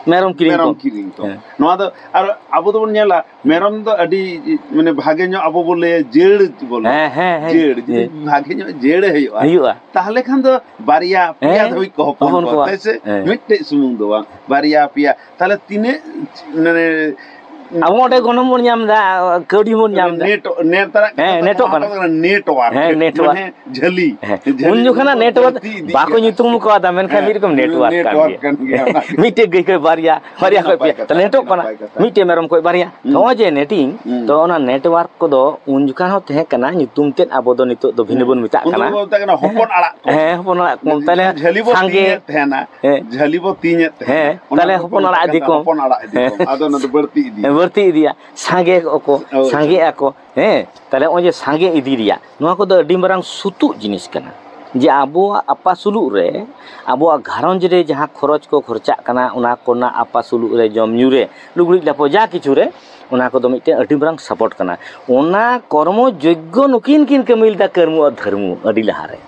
ᱢᱮᱨᱚᱢ ᱠᱤᱨᱤᱧ ᱢᱮᱨᱚᱢ ᱠᱚ᱾ ᱠᱤᱨᱤᱧ ᱠᱚ᱾ ᱦᱮᱸ᱾ ᱱᱚᱣᱟ ᱫᱚ, ᱟᱨ ᱟᱵᱚ ᱫᱚᱵᱚᱱ ᱧᱮᱞᱟ, ᱢᱮᱨᱚᱢ ᱫᱚ ᱟᱹᱰᱤ, ᱢᱟᱱᱮ, ᱵᱷᱟᱜᱮ ᱧᱚᱜ ᱟᱵᱚ ᱵᱚ ᱞᱟᱹᱭᱟ ᱡᱟᱹᱲ ᱵᱚ ᱞᱟᱹᱭᱟ᱾ ᱦᱮᱸ, ᱦᱮᱸ, ᱦᱮᱸ᱾ ᱡᱟᱹᱲ, ᱡᱩᱫᱤ ᱦᱮᱸ᱾ ᱵᱷᱟᱜᱮ ᱧᱚᱜ ᱡᱟᱹᱲ ᱦᱩᱭᱩᱜᱼᱟ, ᱦᱩᱭᱩᱜᱼᱟ᱾ ᱛᱟᱦᱞᱮ ᱠᱷᱟᱱ ᱫᱚ ᱵᱟᱨᱭᱟ ᱯᱮᱭᱟ ᱦᱮᱸ᱾ ᱫᱷᱟᱹᱵᱤᱡ ᱠᱚ ᱦᱚᱯᱚᱱ ᱦᱚᱯᱚᱱ ᱠᱚᱣᱟ, ᱠᱚᱣᱟ᱾ ᱦᱮᱸ ᱥᱮ? ᱦᱮᱸ᱾ᱢᱤᱫᱴᱮᱡ ᱥᱩᱢᱩᱝ ᱫᱚ ᱵᱟᱝ, ᱵᱟᱨᱭᱟ ᱯᱮᱭᱟ᱾ ᱛᱟᱦᱞᱮ ᱛᱤᱱᱟᱹᱜ, ᱢᱟᱱᱮ, ᱟᱵᱚ ᱚᱸᱰᱮ ᱜᱚᱱᱚᱝ ᱵᱚᱱ ᱧᱟᱢ ᱮᱫᱟ, ᱠᱟᱹᱣᱰᱤ ᱵᱚᱱ ᱧᱟᱢ ᱮᱫᱟ᱾ ᱱᱮᱴ, ᱱᱮᱴ ᱛᱟᱨᱟᱜ ᱠᱟᱛᱷᱟ ᱦᱮᱸ, ᱫᱚ, ᱱᱮᱴᱚᱜ ᱱᱚᱣᱟ ᱠᱟᱱᱟ᱾ ᱫᱚ ᱠᱟᱱᱟ network᱾ ᱦᱮᱸ, network᱾ ᱢᱟᱱᱮ ᱡᱷᱟᱹᱞᱤ᱾ ᱦᱮᱸ᱾ ᱡᱷᱟᱹᱞᱤ ᱩᱱ ᱡᱚᱠᱷᱚᱱᱟᱜ ᱫᱚ network ᱵᱟᱹᱲᱛᱤ ᱤᱫᱤᱜ ᱵᱟᱠᱚ ᱠᱟᱱᱟ᱾ ᱧᱩᱛᱩᱢ ᱠᱟᱣᱫᱟ, ᱢᱮᱱᱠᱷᱟᱱ ᱦᱮᱸ, ᱢᱤᱫ ᱨᱚᱠᱚᱢ network ᱠᱟᱱ network ᱜᱮᱭᱟ᱾ ᱠᱟᱱ ᱜᱮᱭᱟ ᱚᱱᱟ ᱜᱮ᱾ ᱢᱤᱫᱴᱮᱡ ᱜᱟᱹᱭ ᱠᱷᱚᱡ ᱵᱟᱨᱭᱟ, ᱵᱟᱨᱭᱟ ᱠᱷᱚᱡ ᱱᱟᱯᱟᱭ ᱯᱮᱭᱟ᱾ ᱠᱟᱛᱷᱟ, ᱛᱟᱦᱞᱮ network ᱠᱟᱱᱟ᱾ ᱱᱟᱯᱟᱭ ᱠᱟᱛᱷᱟ᱾ ᱢᱤᱫᱴᱮᱡ ᱢᱮᱨᱚᱢ ᱠᱷᱚᱡ ᱵᱟᱨᱭᱟ᱾ ᱦᱩᱸ᱾ ᱱᱚᱜᱼᱚᱭ ᱡᱮ netting, ᱦᱩᱸ᱾ ᱛᱚ ᱚᱱᱟ network ᱠᱚᱫᱚ ᱩᱱ ᱡᱚᱠᱷᱟᱱ ᱦᱚᱸ ᱛᱟᱦᱮᱸ ᱠᱟᱱᱟ, ᱧᱩᱛᱩᱢ ᱛᱮᱫ ᱟᱵᱚ ᱫᱚ ᱱᱤᱛᱚᱜ ᱫᱚ ᱵᱷᱤᱱᱟᱹ ᱵᱚᱱ ᱢᱮᱛᱟᱜ ᱩᱱ ᱫᱚ ᱠᱟᱱᱟ᱾ ᱵᱚᱱ ᱢᱮᱛᱟᱜ ᱠᱟᱱᱟ ᱦᱚᱯᱚᱱ ᱟᱲᱟᱜ ᱠᱚ᱾ ᱦᱮᱸ, ᱦᱚᱯᱚᱱ ᱟᱲᱟᱜ ᱠᱚ᱾ ᱛᱟᱦᱞᱮ ᱡᱷᱟᱹᱞᱤ ᱵᱚ ᱥᱟᱸᱜᱮ᱾ ᱛᱤᱧᱮᱫ ᱛᱟᱦᱮᱱᱟ, ᱦᱮᱸ᱾ ᱡᱷᱟᱹᱞᱤ ᱵᱚ ᱛᱤᱧᱮᱫ ᱛᱟᱦᱮᱱᱟ᱾ ᱦᱮᱸ, ᱚᱱᱟ ᱛᱟᱦᱞᱮ ᱠᱚ ᱦᱚᱯᱚᱱ ᱢᱮᱛᱟᱜ ᱟᱲᱟᱜ ᱠᱟᱱ ᱤᱫᱤ ᱦᱚᱯᱚᱱ ᱟᱲᱟᱜ ᱤᱫᱤ ᱠᱚ᱾ ᱦᱮᱸ᱾ ᱟᱫᱚ ᱚᱱᱟ ᱫᱚ ᱵᱟᱹᱲᱛᱤ ᱤᱫᱤ᱾ ᱦᱮᱸ, ᱵᱟᱹᱲᱛᱤ ᱤᱫᱤᱭᱟ᱾ ᱥᱟᱸᱜᱮ ᱠᱚ ᱠᱚ, ᱦᱳᱭ᱾ ᱥᱟᱸᱜᱮᱜ ᱟᱠᱚ᱾ ᱦᱮᱸ, ᱛᱟᱦᱞᱮ ᱱᱚᱜᱼᱚᱭ ᱡᱮ ᱥᱟᱸᱜᱮ ᱤᱫᱤ ᱨᱮᱭᱟᱜ, ᱱᱚᱣᱟ ᱠᱚᱫᱚ ᱟᱹᱰᱤ ᱢᱟᱨᱟᱝ ᱥᱩᱛᱩᱜ ᱡᱤᱱᱤᱥ ᱠᱟᱱᱟ᱾ ᱡᱮ ᱟᱵᱚᱣᱟᱜ ᱟᱯᱟᱥᱩᱞᱩᱜ ᱨᱮ, ᱟᱵᱚᱣᱟᱜ ᱜᱷᱟᱨᱚᱸᱡᱽ ᱨᱮ ᱡᱟᱦᱟᱸ ᱠᱷᱚᱨᱚᱪ ᱠᱚ ᱠᱷᱚᱨᱪᱟᱜ ᱠᱟᱱᱟ, ᱚᱱᱟ ᱠᱚᱨᱮᱱᱟᱜ ᱟᱯᱟᱥᱩᱞᱩᱜ ᱨᱮ, ᱡᱚᱢ ᱧᱩ ᱨᱮ, ᱞᱩᱜᱽᱲᱤᱡ ᱞᱟᱯᱚ, ᱡᱟ ᱠᱤᱪᱷᱩ ᱨᱮ, ᱚᱱᱟ ᱠᱚᱫᱚ ᱢᱤᱫᱴᱮᱱ ᱟᱹᱰᱤ ᱢᱟᱨᱟᱝ support ᱠᱟᱱᱟ᱾ ᱚᱱᱟ ᱠᱚᱨᱢᱚ ᱡᱳᱜᱽᱜᱚ ᱱᱩᱠᱤᱱ ᱠᱤᱱ ᱠᱟᱹᱢᱤ ᱞᱮᱫᱟ, ᱠᱟᱹᱨᱢᱩ ᱟᱨ ᱫᱷᱟᱹᱨᱢᱩ, ᱟᱹᱰᱤ ᱞᱟᱦᱟᱨᱮ᱾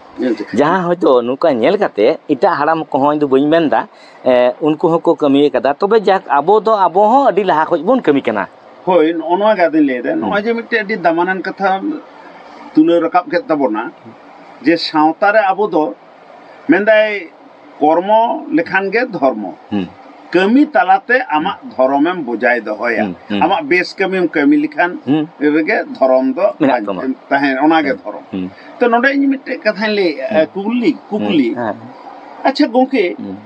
ᱡᱟᱦᱟᱸ ᱦᱚᱭᱛᱳ ᱱᱚᱝᱠᱟ ᱧᱮᱞ ᱠᱟᱛᱮ ᱮᱴᱟᱜ ᱦᱟᱲᱟᱢ ᱠᱚᱦᱚᱸ, ᱤᱧ ᱫᱚ ᱵᱟᱹᱧ ᱢᱮᱱᱫᱟ, ᱮ, ᱩᱱᱠᱩ ᱦᱚᱸᱠᱚ ᱠᱟᱹᱢᱤ ᱟᱠᱟᱫᱟ᱾ ᱛᱚᱵᱮ ᱡᱟᱠ, ᱟᱵᱚ ᱫᱚ, ᱟᱵᱚ ᱦᱚᱸ ᱟᱹᱰᱤ ᱞᱟᱦᱟ ᱠᱷᱚᱡ ᱵᱚᱱ ᱠᱟᱹᱢᱤ ᱠᱟᱱᱟ᱾ ᱦᱳᱭ, ᱱᱚᱜᱼᱚ ᱱᱚᱣᱟ ᱜᱮ ᱟᱫᱚᱧ ᱞᱟᱹᱭᱫᱟ᱾ ᱦᱩᱸ᱾ ᱱᱚᱜᱼᱚᱭ ᱡᱮ ᱢᱤᱫᱴᱮᱡ ᱟᱹᱰᱤ ᱫᱟᱢᱟᱱᱟᱱ ᱠᱟᱛᱷᱟᱢ ᱛᱩᱞᱟᱹᱣ ᱨᱟᱠᱟᱵ ᱠᱮᱫ ᱛᱟᱵᱚᱱᱟ, ᱡᱮ ᱥᱟᱶᱛᱟ ᱨᱮ ᱟᱵᱚ ᱫᱚ, ᱢᱮᱱᱫᱟᱭ, ᱠᱚᱨᱢᱚ ᱞᱮᱠᱷᱟᱱ ᱜᱮ ᱫᱷᱚᱨᱢᱚ᱾ ᱦᱩᱸ᱾ ᱠᱟᱹᱢᱤ ᱛᱟᱞᱟᱛᱮ ᱟᱢᱟᱜ ᱫᱷᱚᱨᱚᱢᱮᱢ ᱵᱚᱡᱟᱭ ᱫᱚᱦᱚᱭᱟ᱾ ᱦᱩᱸ, ᱦᱩᱸ᱾ ᱟᱢᱟᱜ ᱵᱮᱥ ᱠᱟᱹᱢᱤᱢ ᱠᱟᱹᱢᱤ ᱞᱮᱠᱷᱟᱱ ᱦᱩᱸ᱾ ᱨᱮᱜᱮ ᱫᱷᱚᱨᱚᱢ ᱫᱚ ᱢᱮᱱᱟᱜ ᱛᱟᱢᱟ᱾ ᱛᱟᱦᱮᱸ, ᱚᱱᱟᱜᱮ ᱦᱩᱸ᱾ ᱫᱷᱚᱨᱚᱢ᱾ ᱦᱩᱸ᱾ ᱛᱚ, ᱱᱚᱰᱮ ᱤᱧ ᱢᱤᱫᱴᱮᱡ ᱠᱟᱛᱷᱟᱧ ᱞᱟᱹᱭᱮᱫᱼᱟ, ᱦᱩᱸ᱾ ᱠᱩᱠᱞᱤ, ᱠᱩᱠᱞᱤ᱾ ᱦᱩᱸ, ᱦᱮᱸ᱾ ᱟᱪᱪᱷᱟ ᱜᱚᱢᱠᱮ, ᱦᱩᱸ᱾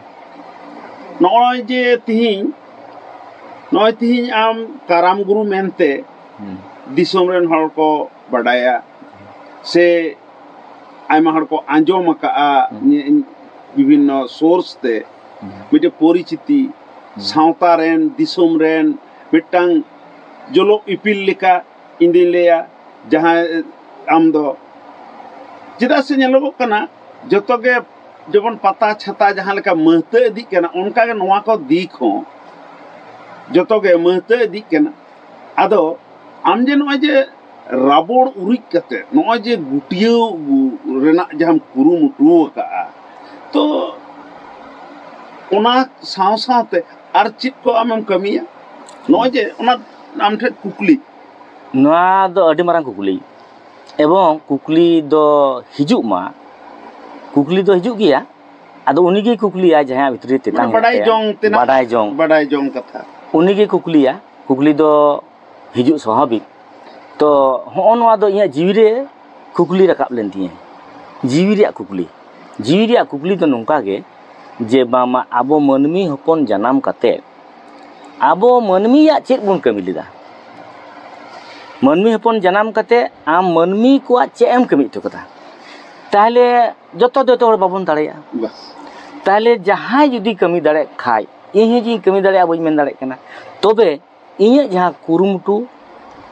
ᱱᱚᱜᱼᱚᱭ ᱡᱮ ᱛᱤᱦᱤᱧ, ᱱᱚᱜᱼᱚᱭ ᱛᱤᱦᱤᱧ ᱟᱢ ᱠᱟᱨᱟᱢ ᱜᱩᱨᱩ ᱢᱮᱱᱛᱮ ᱦᱩᱸ᱾ ᱫᱤᱥᱚᱢ ᱨᱮᱱ ᱦᱚᱲ ᱠᱚ ᱵᱟᱰᱟᱭᱟ, ᱥᱮ ᱟᱭᱢᱟ ᱦᱚᱲ ᱠᱚ ᱟᱸᱡᱚᱢ ᱟᱠᱟᱫᱼᱟ, ᱦᱩᱸ᱾ ᱧᱮ-, ᱵᱤᱵᱷᱤᱱᱱᱚ ᱥᱳᱨᱥ ᱛᱮ ᱦᱩᱸ᱾ ᱢᱤᱫᱴᱮᱱ ᱯᱚᱨᱤᱪᱤᱛᱤ, ᱦᱩᱸ᱾ ᱥᱟᱶᱛᱟ ᱨᱮᱱ, ᱫᱤᱥᱚᱢ ᱨᱮᱱ ᱢᱤᱫᱴᱟᱝ ᱡᱚᱞᱚᱜ ᱤᱯᱤᱞ ᱞᱮᱠᱟ, ᱤᱧ ᱫᱩᱧ ᱞᱟᱹᱭᱟ, ᱡᱟᱦᱟᱸᱭ ᱟᱢ ᱫᱚ, ᱪᱮᱫᱟᱜ ᱥᱮ ᱧᱮᱞᱚᱜᱚᱜ ᱠᱟᱱᱟ, ᱡᱚᱛᱚ ᱜᱮ ᱡᱮᱢᱚᱱ ᱯᱟᱛᱟ ᱪᱷᱟᱛᱟ ᱡᱟᱦᱟᱸ ᱞᱮᱠᱟ ᱢᱟᱹᱦᱛᱟᱹ ᱤᱫᱤᱜ ᱠᱟᱱᱟ, ᱚᱱᱠᱟ ᱜᱮ ᱱᱚᱣᱟ ᱠᱚ ᱫᱤᱠ ᱦᱚᱸ ᱡᱚᱛᱚ ᱜᱮ ᱢᱟᱹᱦᱛᱟᱹ ᱤᱫᱤᱜ ᱠᱟᱱᱟ᱾ ᱟᱫᱚ ᱟᱢ ᱡᱮ ᱱᱚᱜᱼᱚᱭ ᱡᱮ ᱨᱟᱵᱚᱲ ᱩᱨᱤᱡ ᱠᱟᱛᱮ ᱱᱚᱜᱼᱚᱭ ᱡᱮ ᱜᱩᱴᱭᱟᱹᱣ ᱨᱮᱱᱟᱜ ᱡᱟᱦᱟᱸᱢ ᱠᱩᱨᱩᱢᱩᱴᱩ ᱟᱠᱟᱫᱼᱟ, ᱛᱚ ᱚᱱᱟ ᱥᱟᱶ ᱥᱟᱶᱛᱮ ᱟᱨ ᱪᱮᱫ ᱠᱚ ᱟᱢᱮᱢ ᱠᱟᱹᱢᱤᱭᱟ? ᱱᱚᱜᱼᱚᱭ ᱡᱮ ᱚᱱᱟ ᱟᱢ ᱴᱷᱮᱱ ᱠᱩᱠᱞᱤ᱾ ᱱᱚᱣᱟ ᱫᱚ ᱟᱹᱰᱤ ᱢᱟᱨᱟᱝ ᱠᱩᱠᱞᱤ, ᱮᱵᱚᱝ ᱠᱩᱠᱞᱤ ᱫᱚ ᱦᱤᱡᱩᱜ ᱢᱟ, ᱠᱩᱠᱞᱤ ᱫᱚ ᱦᱤᱡᱩᱜ ᱜᱮᱭᱟ᱾ ᱟᱫᱚ ᱩᱱᱤᱜᱮᱭ ᱠᱩᱠᱞᱤᱭᱟ, ᱡᱟᱦᱟᱸᱭᱟᱜ ᱵᱷᱤᱛᱨᱤ ᱨᱮ ᱛᱮᱛᱟᱝ ᱢᱟᱱᱮ ᱵᱟᱰᱟᱭ ᱢᱮᱱᱟᱜ ᱛᱟᱭᱟ, ᱡᱚᱝ ᱛᱮᱱᱟᱜ, ᱵᱟᱰᱟᱭ ᱡᱚᱝ, ᱵᱟᱰᱟᱭ ᱡᱚᱝ ᱠᱟᱛᱷᱟ᱾ ᱩᱱᱤᱜᱮᱭ ᱠᱩᱠᱞᱤᱭᱟ, ᱠᱩᱠᱞᱤ ᱫᱚ ᱦᱤᱡᱩᱜ ᱥᱟᱵᱷᱟᱵᱤᱠ᱾ ᱛᱚ ᱦᱚᱸᱜᱼᱚ ᱱᱚᱣᱟ ᱫᱚ ᱤᱧᱟᱹᱜ ᱡᱤᱣᱤ ᱨᱮ ᱠᱩᱠᱞᱤ ᱨᱟᱠᱟᱵ ᱞᱮᱱ ᱛᱤᱧᱟᱹ, ᱡᱤᱣᱤ ᱨᱮᱭᱟᱜ ᱠᱩᱠᱞᱤ᱾ ᱡᱤᱣᱤ ᱨᱮᱭᱟᱜ ᱠᱩᱠᱞᱤ ᱫᱚ ᱱᱚᱝᱠᱟ ᱜᱮ, ᱡᱮ ᱵᱟᱝᱢᱟ ᱟᱵᱚ ᱢᱟᱹᱱᱢᱤ ᱦᱚᱯᱚᱱ ᱡᱟᱱᱟᱢ ᱠᱟᱛᱮ ᱟᱵᱚ ᱢᱟᱹᱱᱢᱤᱭᱟᱜ ᱪᱮᱫ ᱵᱚᱱ ᱠᱟᱹᱢᱤ ᱞᱮᱫᱟ? ᱢᱟᱹᱱᱢᱤ ᱦᱚᱯᱚᱱ ᱡᱟᱱᱟᱢ ᱠᱟᱛᱮ ᱟᱢ ᱢᱟᱹᱱᱢᱤ ᱠᱚᱣᱟᱜ ᱪᱮᱫ ᱮᱢ ᱠᱟᱹᱢᱤ ᱦᱚᱴᱚ ᱠᱟᱫᱟ? ᱛᱟᱦᱞᱮ ᱡᱚᱛᱚ, ᱡᱚᱛᱚ ᱦᱚᱲ ᱵᱟᱵᱚᱱ ᱫᱟᱲᱮᱭᱟᱜᱼᱟ᱾ ᱵᱟᱥ᱾ ᱛᱟᱦᱞᱮ ᱡᱟᱦᱟᱸᱭ ᱡᱩᱫᱤ ᱠᱟᱹᱢᱤ ᱫᱟᱲᱮᱭᱟᱜ ᱠᱷᱟᱡ, ᱤᱧ ᱦᱚᱸ ᱡᱮᱧ ᱠᱟᱹᱢᱤ ᱫᱟᱲᱮᱭᱟᱜᱼᱟ ᱵᱟᱹᱧ ᱢᱮᱱ ᱫᱟᱲᱮᱭᱟᱜ ᱠᱟᱱᱟ, ᱛᱚᱵᱮ ᱤᱧᱟᱹᱜ ᱡᱟᱦᱟᱸ ᱠᱩᱨᱩᱢᱩᱴᱩ,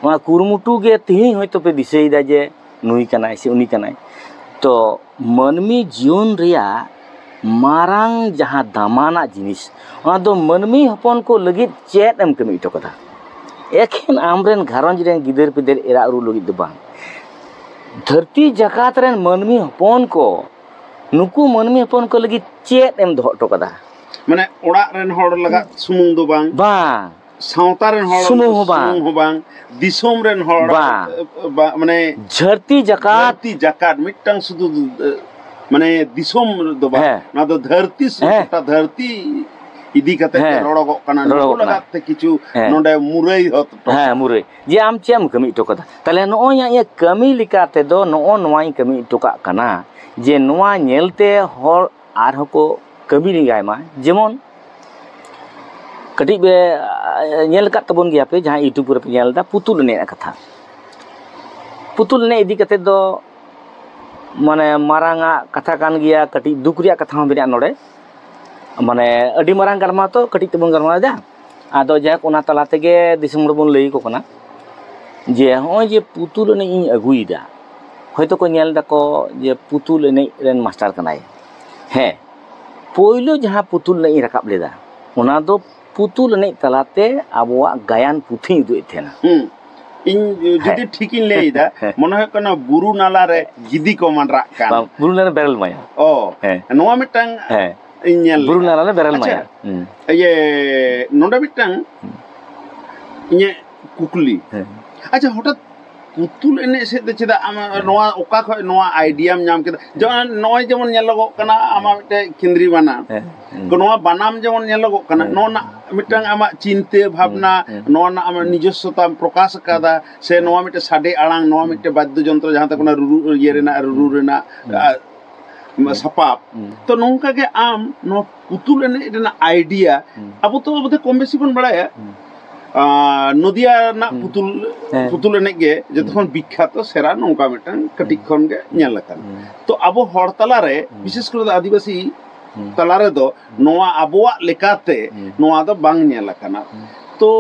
ᱚᱱᱟ ᱠᱩᱨᱩᱢᱩᱴᱩ ᱜᱮ ᱛᱮᱦᱮᱧ ᱦᱚᱭᱛᱳ ᱯᱮ ᱫᱤᱥᱟᱹᱭᱮᱫᱟ ᱡᱮ ᱱᱩᱭ ᱠᱟᱱᱟᱭ ᱥᱮ ᱩᱱᱤ ᱠᱟᱱᱟᱭ᱾ ᱛᱚ ᱢᱟᱹᱱᱢᱤ ᱡᱤᱭᱚᱱ ᱨᱮᱭᱟᱜ ᱢᱟᱨᱟᱝ ᱡᱟᱦᱟᱸ ᱫᱟᱢᱟᱱᱟᱜ ᱡᱤᱱᱤᱥ, ᱚᱱᱟ ᱫᱚ ᱢᱟᱹᱱᱢᱤ ᱦᱚᱯᱚᱱ ᱠᱚ ᱞᱟᱹᱜᱤᱫ ᱪᱮᱫ ᱮᱢ ᱠᱟᱹᱢᱤ ᱦᱚᱴᱚ ᱠᱟᱫᱟ? ᱮᱠᱷᱮᱱ ᱟᱢᱨᱮᱱ ᱜᱷᱟᱨᱚᱸᱡᱽ ᱨᱮᱱ ᱜᱤᱫᱟᱹᱨ ᱯᱤᱫᱟᱹᱨ ᱮᱨᱟ ᱩᱨᱩ ᱞᱟᱹᱜᱤᱫ ᱫᱚ ᱵᱟᱝ, ᱫᱷᱟᱹᱨᱛᱤ ᱡᱟᱠᱟᱛ ᱨᱮᱱ ᱢᱟᱹᱱᱢᱤ ᱦᱚᱯᱚᱱ ᱠᱚ, ᱱᱩᱠᱩ ᱢᱟᱹᱱᱢᱤ ᱦᱚᱯᱚᱱ ᱠᱚ ᱞᱟᱹᱜᱤᱫ ᱪᱮᱫ ᱮᱢ ᱫᱚᱦᱚ ᱦᱚᱴᱚ ᱠᱟᱫᱟ? ᱢᱟᱱᱮ ᱚᱲᱟᱜ ᱨᱮᱱ ᱦᱚᱲ ᱞᱟᱜᱟᱜ ᱥᱩᱢᱩᱝ ᱫᱚ ᱵᱟᱝ, ᱵᱟᱝ᱾ ᱥᱟᱶᱛᱟ ᱨᱮᱱ ᱦᱚᱲ ᱥᱩᱢᱩᱝ ᱦᱚᱸ ᱵᱟᱝ᱾ ᱥᱩᱢᱩᱝ ᱦᱚᱸ ᱵᱟᱝ, ᱫᱤᱥᱚᱢ ᱨᱮᱱ ᱦᱚᱲ, ᱵᱟᱝ᱾ ᱵᱟ-, ᱢᱟᱱᱮ ᱫᱷᱟᱹᱨᱛᱤ ᱡᱟᱠᱟᱛ᱾ ᱫᱷᱟᱹᱨᱛᱤ ᱡᱟᱠᱟᱛ, ᱢᱤᱫᱴᱟᱝ ᱥᱩᱫᱷᱩ, ᱮ, ᱢᱟᱱᱮ ᱫᱤᱥᱚᱢ ᱫᱚ ᱵᱟᱝ, ᱦᱮᱸ᱾ ᱱᱚᱣᱟ ᱫᱚ ᱫᱷᱟᱹᱨᱛᱤ ᱥᱩ-, ᱦᱮᱸ᱾ ᱜᱚᱴᱟ ᱫᱷᱟᱹᱨᱛᱤ ᱤᱫᱤ ᱠᱟᱛᱮ ᱦᱮᱸ᱾ ᱨᱚᱲᱚᱜᱚᱜ ᱠᱟᱱᱟ᱾ ᱨᱚᱲᱚᱜᱚᱜ ᱱᱩᱠᱩ ᱠᱟᱱᱟ᱾ ᱞᱟᱜᱟᱛ ᱛᱮ ᱠᱤᱪᱷᱩ ᱦᱮᱸ᱾ ᱱᱚᱰᱮ ᱢᱩᱨᱟᱹᱭ ᱦᱚᱛ ᱦᱚᱴᱚ ᱦᱮᱸ, ᱠᱟᱜᱼᱟ᱾ ᱢᱩᱨᱟᱹᱭ᱾ ᱡᱮ ᱟᱢ ᱪᱮᱫ ᱮᱢ ᱠᱟᱹᱢᱤ ᱦᱚᱴᱚ ᱠᱟᱫᱟ? ᱛᱟᱦᱞᱮ ᱱᱚᱜᱼᱚᱭ ᱤᱧᱟᱹᱜ ᱠᱟᱹᱢᱤ ᱞᱮᱠᱟ ᱛᱮᱫᱚ ᱱᱚᱜᱼᱚ ᱱᱚᱣᱟᱧ ᱠᱟᱹᱢᱤ ᱦᱚᱴᱚ ᱠᱟᱜ ᱠᱟᱱᱟ, ᱡᱮ ᱱᱚᱣᱟ ᱧᱮᱞᱛᱮ ᱦᱚᱲ ᱟᱨᱦᱚᱸ ᱠᱚ ᱠᱟᱹᱢᱤ ᱞᱮᱸᱜᱟᱭ ᱢᱟ᱾ ᱡᱮᱢᱚᱱ ᱠᱟᱹᱴᱤᱡ ᱯᱮ ᱧᱮᱞ ᱟᱠᱟᱫ ᱛᱟᱵᱚᱱ ᱜᱮᱭᱟ ᱯᱮ, ᱡᱟᱦᱟᱸ YouTube ᱨᱮᱯᱮ ᱧᱮᱞ ᱮᱫᱟ, ᱯᱩᱛᱩᱞ ᱮᱱᱮᱡ ᱨᱮᱱᱟᱜ ᱠᱟᱛᱷᱟ᱾ ᱯᱩᱛᱩᱞ ᱮᱱᱮᱡ ᱤᱫᱤ ᱠᱟᱛᱮ ᱫᱚ ᱢᱟᱱᱮ ᱢᱟᱨᱟᱝ ᱟᱜ ᱠᱟᱛᱷᱟ ᱠᱟᱱ ᱜᱮᱭᱟ, ᱠᱟᱹᱴᱤᱡ ᱫᱩᱠ ᱨᱮᱭᱟᱜ ᱠᱟᱛᱷᱟ ᱦᱚᱸ ᱢᱮᱱᱟᱜᱼᱟ ᱱᱚᱰᱮ᱾ ᱢᱟᱱᱮ ᱟᱹᱰᱤ ᱢᱟᱨᱟᱝ ᱜᱟᱞᱢᱟᱨᱟᱣ ᱛᱚ ᱠᱟᱹᱴᱤᱡ ᱛᱮᱵᱚᱱ ᱜᱟᱞᱢᱟᱨᱟᱣ ᱮᱫᱟ᱾ ᱟᱫᱚ ᱡᱟᱭᱦᱳᱠ, ᱚᱱᱟ ᱛᱟᱞᱟ ᱛᱮᱜᱮ ᱫᱤᱥᱚᱢ ᱦᱚᱲ ᱵᱚᱱ ᱞᱟᱹᱭ ᱟᱠᱚ ᱠᱟᱱᱟ ᱡᱮ ᱦᱚᱸᱜᱼᱚᱭ ᱡᱮ ᱯᱩᱛᱩᱞ ᱮᱱᱮᱡ ᱤᱧ ᱟᱹᱜᱩᱭᱮᱫᱟ, ᱦᱚᱭᱛᱳ ᱠᱚ ᱧᱮᱞ ᱫᱟᱠᱚ ᱡᱮ ᱯᱩᱛᱩᱞ ᱮᱱᱮᱡ ᱨᱮᱱ ᱢᱟᱥᱴᱟᱨ ᱠᱟᱱᱟᱭ᱾ ᱦᱮᱸ, ᱯᱳᱭᱞᱳ ᱡᱟᱦᱟᱸ ᱯᱩᱛᱩᱞ ᱮᱱᱮᱡ ᱤᱧ ᱨᱟᱠᱟᱵ ᱞᱮᱫᱟ, ᱚᱱᱟ ᱫᱚ ᱯᱩᱛᱩᱞ ᱮᱱᱮᱡ ᱛᱟᱞᱟᱛᱮ ᱟᱵᱚᱣᱟᱜ ᱜᱟᱭᱟᱱ ᱯᱩᱛᱷᱤᱧ ᱩᱫᱩᱜ ᱮᱫ ᱛᱟᱦᱮᱱᱟ᱾ ᱦᱩᱸ᱾ ᱤᱧ ᱡᱩᱫᱤ ᱦᱮᱸ᱾ ᱴᱷᱤᱠᱤᱧ ᱞᱟᱹᱭᱫᱟ, ᱦᱮᱸ᱾ ᱢᱚᱱᱮ ᱦᱩᱭᱩᱜ ᱠᱟᱱᱟ ᱵᱩᱨᱩ ᱱᱟᱞᱟ ᱨᱮ ᱜᱤᱫᱤ ᱠᱚ ᱢᱟᱸᱰᱨᱟᱜ ᱠᱟᱱ᱾ ᱵᱟᱝ, ᱵᱩᱨᱩ ᱱᱟᱞᱟ ᱨᱮ ᱵᱮᱨᱮᱞ ᱢᱟᱭᱟ᱾ ᱚ, ᱦᱮᱸ᱾ ᱱᱚᱣᱟ ᱢᱤᱫᱴᱟᱝ ᱦᱮᱸ᱾ ᱤᱧ ᱧᱮᱞ ᱵᱩᱨᱩ ᱞᱮᱫᱟ᱾ ᱱᱟᱞᱟ ᱨᱮ ᱵᱮᱨᱮᱞ ᱟᱪᱪᱷᱟ, ᱢᱟᱭᱟ᱾ ᱦᱩᱸ᱾ ᱤᱭᱟᱹ, ᱱᱚᱰᱮ ᱢᱤᱫᱴᱟᱝ ᱦᱩᱸ᱾ ᱤᱧᱟᱹᱜ ᱠᱩᱠᱞᱤ᱾ ᱦᱮᱸ᱾ ᱟᱪᱪᱷᱟ, ᱦᱚᱴᱟᱛ ᱯᱩᱛᱩᱞ ᱮᱱᱮᱡ ᱥᱮᱫ ᱫᱚ ᱪᱮᱫᱟᱜ ᱟᱢ ᱦᱮᱸ᱾ ᱱᱚᱣᱟ ᱚᱠᱟ ᱠᱷᱚᱡ ᱱᱚᱣᱟ ᱟᱭᱰᱤᱭᱟᱢ ᱧᱟᱢ ᱠᱮᱫᱟ? ᱡᱮᱢᱚᱱ ᱱᱚᱜᱼᱚᱭ ᱡᱮᱢᱚᱱ ᱧᱮᱞᱚᱜᱚᱜ ᱠᱟᱱᱟ, ᱟᱢᱟᱜ ᱢᱤᱫᱴᱮᱡ ᱠᱷᱤᱸᱫᱽᱨᱤ ᱵᱟᱱᱟᱢ᱾ ᱦᱮᱸ᱾ ᱦᱩᱸ᱾ ᱱᱚᱣᱟ ᱵᱟᱱᱟᱢ ᱡᱮᱢᱚᱱ ᱧᱮᱞᱚᱜᱚᱜ ᱠᱟᱱᱟ, ᱦᱮᱸ᱾ ᱱᱚᱣᱟ ᱨᱮᱱᱟᱜ ᱢᱤᱫᱴᱟᱝ ᱟᱢᱟᱜ ᱪᱤᱱᱛᱟᱹ ᱵᱷᱟᱵᱽᱱᱟ, ᱦᱩᱸ, ᱦᱩᱸ᱾ ᱱᱚᱣᱟ ᱨᱮᱱᱟᱜ ᱟᱢᱟᱜ ᱦᱩᱸ᱾ ᱱᱤᱡᱚᱥᱥᱚᱛᱟᱢ ᱯᱨᱚᱠᱟᱥ ᱟᱠᱟᱫᱟ, ᱥᱮ ᱱᱚᱣᱟ ᱢᱤᱫᱴᱮᱡ ᱥᱟᱰᱮ ᱟᱲᱟᱝ, ᱱᱚᱣᱟ ᱦᱩᱸ᱾ ᱢᱤᱫᱴᱮᱡ ᱵᱟᱫᱽᱫᱚ ᱡᱚᱱᱛᱨᱚ ᱡᱟᱦᱟᱸ ᱛᱮ ᱠᱳᱱᱳ ᱨᱩᱨᱩ ᱤᱭᱟᱹ ᱨᱮᱱᱟᱜ, ᱨᱩᱨᱩ ᱦᱩᱸ᱾ ᱨᱮᱱᱟᱜ, ᱦᱩᱸ᱾ ᱟ, ᱦᱩᱸ᱾ ᱥᱟᱯᱟᱵ᱾ ᱦᱩᱸ᱾ ᱛᱚ ᱱᱚᱝᱠᱟ ᱜᱮ ᱟᱢ ᱱᱚᱣᱟ ᱯᱩᱛᱩᱞ ᱮᱱᱮᱡ ᱨᱮᱱᱟᱜ ᱟᱭᱰᱤᱭᱟ, ᱦᱩᱸ᱾ ᱟᱵᱚ ᱛᱚ ᱟᱵᱚ ᱫᱚ ᱠᱚᱢ ᱵᱮᱥᱤ ᱵᱚᱱ ᱵᱟᱲᱟᱭᱟ᱾ ᱦᱩᱸ᱾ ᱟᱨ ᱱᱚᱫᱤᱭᱟ ᱨᱮᱱᱟᱜ ᱦᱩᱸ᱾ ᱯᱩᱛᱩᱞ, ᱦᱮᱸ᱾ ᱯᱩᱛᱩᱞ ᱮᱱᱮᱡ ᱜᱮ ᱡᱚᱛᱚ ᱦᱩᱸ᱾ ᱠᱷᱚᱱ ᱵᱤᱠᱠᱷᱟᱛᱚ, ᱥᱮᱨᱟ, ᱱᱚᱝᱠᱟ ᱢᱤᱫᱴᱟᱝ ᱠᱟᱹᱴᱤᱡ ᱦᱩᱸ᱾ ᱠᱷᱚᱱ ᱜᱮ ᱧᱮᱞ ᱟᱠᱟᱱᱟ᱾ ᱦᱩᱸ᱾ ᱛᱚ ᱟᱵᱚ ᱦᱚᱲ ᱛᱟᱞᱟᱨᱮ, ᱦᱩᱸ᱾ ᱵᱤᱥᱮᱥ ᱠᱚᱨᱮ ᱫᱚ ᱟᱹᱫᱤᱵᱟᱹᱥᱤ ᱦᱩᱸ᱾ ᱛᱟᱞᱟ ᱨᱮᱫᱚ ᱦᱩᱸ᱾ ᱱᱚᱣᱟ ᱟᱵᱚᱣᱟᱜ ᱞᱮᱠᱟᱛᱮ ᱦᱩᱸ᱾ ᱱᱚᱣᱟ ᱫᱚ ᱵᱟᱝ ᱧᱮᱞ ᱟᱠᱟᱱᱟ᱾ ᱦᱩᱸ᱾ ᱛᱚ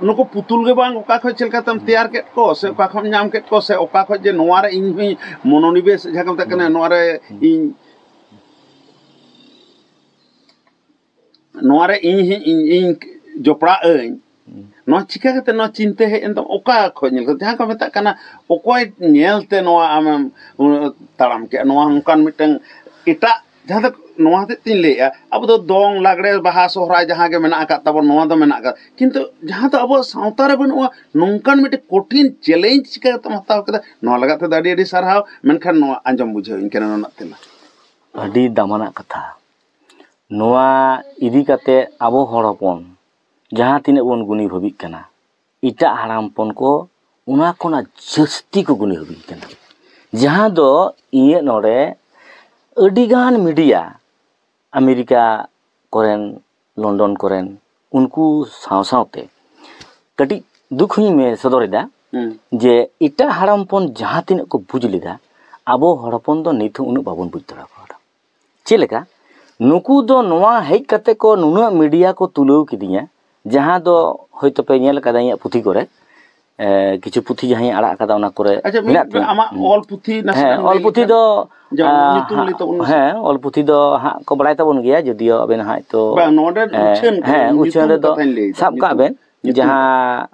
ᱱᱩᱠᱩ ᱯᱩᱛᱩᱞ ᱜᱮ ᱵᱟᱝ ᱚᱠᱟ ᱠᱷᱚᱱ ᱪᱮᱫ ᱞᱮᱠᱟᱛᱮᱢ ᱦᱩᱸ᱾ ᱛᱮᱭᱟᱨ ᱠᱮᱫ ᱠᱚ, ᱥᱮ ᱦᱩᱸ᱾ ᱚᱠᱟ ᱠᱷᱚᱱ ᱧᱟᱢ ᱠᱮᱫ ᱠᱚ, ᱥᱮ ᱚᱠᱟ ᱠᱷᱚᱱ ᱡᱮ ᱱᱚᱣᱟ ᱨᱮ ᱤᱧ ᱦᱚᱸᱧ ᱢᱚᱱᱳᱱᱤᱵᱮᱥ, ᱡᱟᱦᱟᱸ ᱠᱚ ᱢᱮᱛᱟᱜ ᱠᱟᱱᱟ, ᱦᱩᱸ᱾ ᱱᱚᱣᱟ ᱨᱮ ᱦᱩᱸ᱾ ᱤᱧ ᱱᱚᱣᱟ ᱨᱮ ᱤᱧ ᱦᱚᱸ ᱤᱧ, ᱤᱧ ᱡᱚᱯᱲᱟᱜ ᱟᱹᱧ, ᱦᱩᱸ᱾ ᱱᱚᱣᱟ ᱪᱤᱠᱟ ᱠᱟᱛᱮ ᱱᱚᱣᱟ ᱪᱤᱱᱛᱟᱹ ᱦᱮᱡ ᱮᱱ ᱛᱟᱢᱟ? ᱚᱠᱟ ᱠᱷᱚᱱ ᱧᱮᱞ ᱠᱟᱛᱮ? ᱡᱟᱦᱟᱸ ᱠᱚ ᱢᱮᱛᱟᱜ ᱠᱟᱱᱟ, ᱚᱠᱚᱭ ᱧᱮᱞ ᱛᱮ ᱱᱚᱣᱟ ᱟᱢᱮᱢ, ᱩᱸ, ᱛᱟᱲᱟᱢ ᱠᱮᱜᱼᱟ? ᱱᱚᱣᱟ ᱚᱱᱠᱟᱱ ᱢᱤᱫᱴᱟᱝ ᱮᱴᱟᱜ, ᱡᱟᱦᱟᱸ ᱫᱚ, ᱱᱚᱣᱟ ᱦᱚᱛᱮᱡ ᱛᱤᱧ ᱞᱟᱹᱭᱮᱜᱼᱟ, ᱟᱵᱚ ᱫᱚ ᱫᱚᱝ, ᱞᱟᱜᱽᱲᱮ, ᱵᱟᱦᱟ, ᱥᱚᱦᱨᱟᱭ ᱡᱟᱦᱟᱸ ᱜᱮ ᱢᱮᱱᱟᱜ ᱟᱠᱟᱫ ᱛᱟᱵᱚᱱ, ᱱᱚᱣᱟ ᱫᱚ ᱢᱮᱱᱟᱜ ᱟᱠᱟᱫ, ᱠᱤᱱᱛᱩ ᱡᱟᱦᱟᱸ ᱫᱚ ᱟᱵᱚᱣᱟᱜ ᱥᱟᱶᱛᱟ ᱨᱮ ᱵᱟᱹᱱᱩᱜᱼᱟ, ᱱᱚᱝᱠᱟᱱ ᱢᱤᱫᱴᱮᱱ ᱠᱚᱴᱷᱤᱱ ᱪᱮᱞᱮᱧᱡᱽ ᱪᱤᱠᱟ ᱠᱟᱛᱮᱢ ᱦᱟᱛᱟᱣ ᱠᱮᱫᱟ? ᱱᱚᱣᱟ ᱞᱟᱜᱟᱫ ᱛᱮᱫᱚ ᱟᱹᱰᱤ ᱟᱹᱰᱤ ᱥᱟᱨᱦᱟᱣ, ᱢᱮᱱᱠᱷᱟᱱ ᱱᱚᱣᱟ ᱟᱸᱡᱚᱢ ᱵᱩᱡᱷᱟᱹᱣ ᱤᱧ ᱠᱟᱱᱟ ᱱᱚᱣᱟ ᱨᱮᱱᱟᱜ ᱛᱮᱞᱟ᱾ ᱟᱹᱰᱤ ᱫᱟᱢᱟᱱᱟᱜ ᱠᱟᱛᱷᱟ᱾ ᱱᱚᱣᱟ ᱤᱫᱤ ᱠᱟᱛᱮ ᱟᱵᱚ ᱦᱚᱲ ᱦᱚᱯᱚᱱ ᱡᱟᱦᱟᱸ ᱛᱤᱱᱟᱹᱜ ᱵᱚᱱ ᱜᱩᱱᱤ ᱵᱷᱟᱹᱵᱤᱜ ᱠᱟᱱᱟ, ᱮᱴᱟᱜ ᱦᱟᱲᱟᱢ ᱦᱚᱯᱚᱱ ᱠᱚ ᱚᱱᱟ ᱠᱷᱚᱱᱟᱜ ᱡᱟᱹᱥᱛᱤ ᱠᱚ ᱜᱩᱱᱤ ᱵᱷᱟᱹᱵᱤᱜ ᱠᱟᱱᱟ᱾ ᱡᱟᱦᱟᱸ ᱫᱚ ᱤᱧᱟᱹᱜ ᱱᱚᱰᱮ ᱟᱹᱰᱤᱜᱟᱱ ᱢᱤᱰᱤᱭᱟ ᱟᱢᱮᱨᱤᱠᱟ ᱠᱚᱨᱮᱱ, ᱞᱚᱱᱰᱚᱱ ᱠᱚᱨᱮᱱ, ᱩᱱᱠᱩ ᱥᱟᱶ ᱥᱟᱶᱛᱮ ᱠᱟᱹᱴᱤᱡ ᱫᱩᱠ ᱦᱚᱸᱧ ᱢᱮ-, ᱥᱚᱫᱚᱨᱮᱫᱟ ᱦᱩᱸ᱾ ᱡᱮ ᱮᱴᱟᱜ ᱦᱟᱲᱟᱢ ᱦᱚᱯᱚᱱ ᱡᱟᱦᱟᱸ ᱛᱤᱱᱟᱹᱜ ᱠᱚ ᱵᱩᱡᱽ ᱞᱮᱫᱟ, ᱟᱵᱚ ᱦᱚᱲ ᱦᱚᱯᱚᱱ ᱫᱚ ᱱᱤᱛ ᱦᱚᱸ ᱩᱱᱟᱹᱜ ᱵᱟᱵᱚᱱ ᱵᱩᱡᱽ ᱫᱟᱲᱮ ᱠᱟᱣᱫᱟ᱾ ᱪᱮᱫ ᱞᱮᱠᱟ? ᱱᱩᱠᱩ ᱫᱚ ᱱᱚᱣᱟ ᱦᱮᱡ ᱠᱟᱛᱮ ᱠᱚ ᱱᱩᱱᱟᱹᱜ ᱢᱤᱰᱤᱭᱟ ᱠᱚ ᱛᱩᱞᱟᱹᱣ ᱠᱤᱫᱤᱧᱟ, ᱡᱟᱦᱟᱸ ᱫᱚ ᱦᱚᱭᱛᱳ ᱯᱮ ᱧᱮᱞ ᱠᱟᱫᱟ ᱤᱧᱟᱹᱜ ᱯᱩᱛᱷᱤ ᱠᱚᱨᱮ, ᱮ, ᱠᱤᱪᱷᱩ ᱯᱩᱛᱷᱤ ᱡᱟᱦᱟᱸᱧ ᱟᱲᱟᱜ ᱠᱟᱫᱟ ᱚᱱᱟ ᱠᱚᱨᱮ ᱟᱪᱪᱷᱟ, ᱢᱤᱫ ᱢᱮᱱᱟᱜ ᱛᱤᱧᱟ᱾ ᱟᱢᱟᱜ ᱦᱩᱸ᱾ ᱚᱞ ᱯᱩᱛᱷᱤ ᱱᱟᱥᱮᱱᱟᱜ ᱦᱮᱸ, ᱮᱢ ᱚᱞ ᱞᱟᱹᱭ ᱯᱩᱛᱷᱤ ᱞᱮᱠᱷᱟᱱ? ᱫᱚ, ᱡᱮᱢᱚᱱ ᱟ, ᱧᱩᱛᱩᱢ ᱦᱟᱸᱜ, ᱞᱟᱹᱭ ᱛᱟᱵᱚᱱ ᱢᱮᱥᱮ᱾ ᱦᱮᱸ, ᱚᱞ ᱯᱩᱛᱷᱤ ᱫᱚ ᱦᱟᱸᱜ ᱠᱚ ᱵᱟᱲᱟᱭ ᱛᱟᱵᱚᱱ ᱜᱮᱭᱟ, ᱡᱩᱫᱤᱭᱳ ᱟᱵᱮᱱ ᱦᱟᱸᱜ ᱛᱚ, ᱵᱟᱝ, ᱱᱚᱰᱮ ᱮ, ᱩᱪᱷᱟᱹᱱ ᱠᱚ, ᱦᱮᱸ, ᱧᱩᱛᱩᱢ ᱩᱪᱷᱟᱹᱱ ᱨᱮᱫᱚ ᱠᱟᱛᱷᱟᱧ ᱞᱟᱹᱭ ᱮᱫᱟ, ᱥᱟᱵ ᱠᱟᱜ ᱧᱩᱛᱩᱢ᱾ ᱵᱮᱱ ᱧᱩᱛᱩᱢ᱾ ᱡᱟᱦᱟᱸ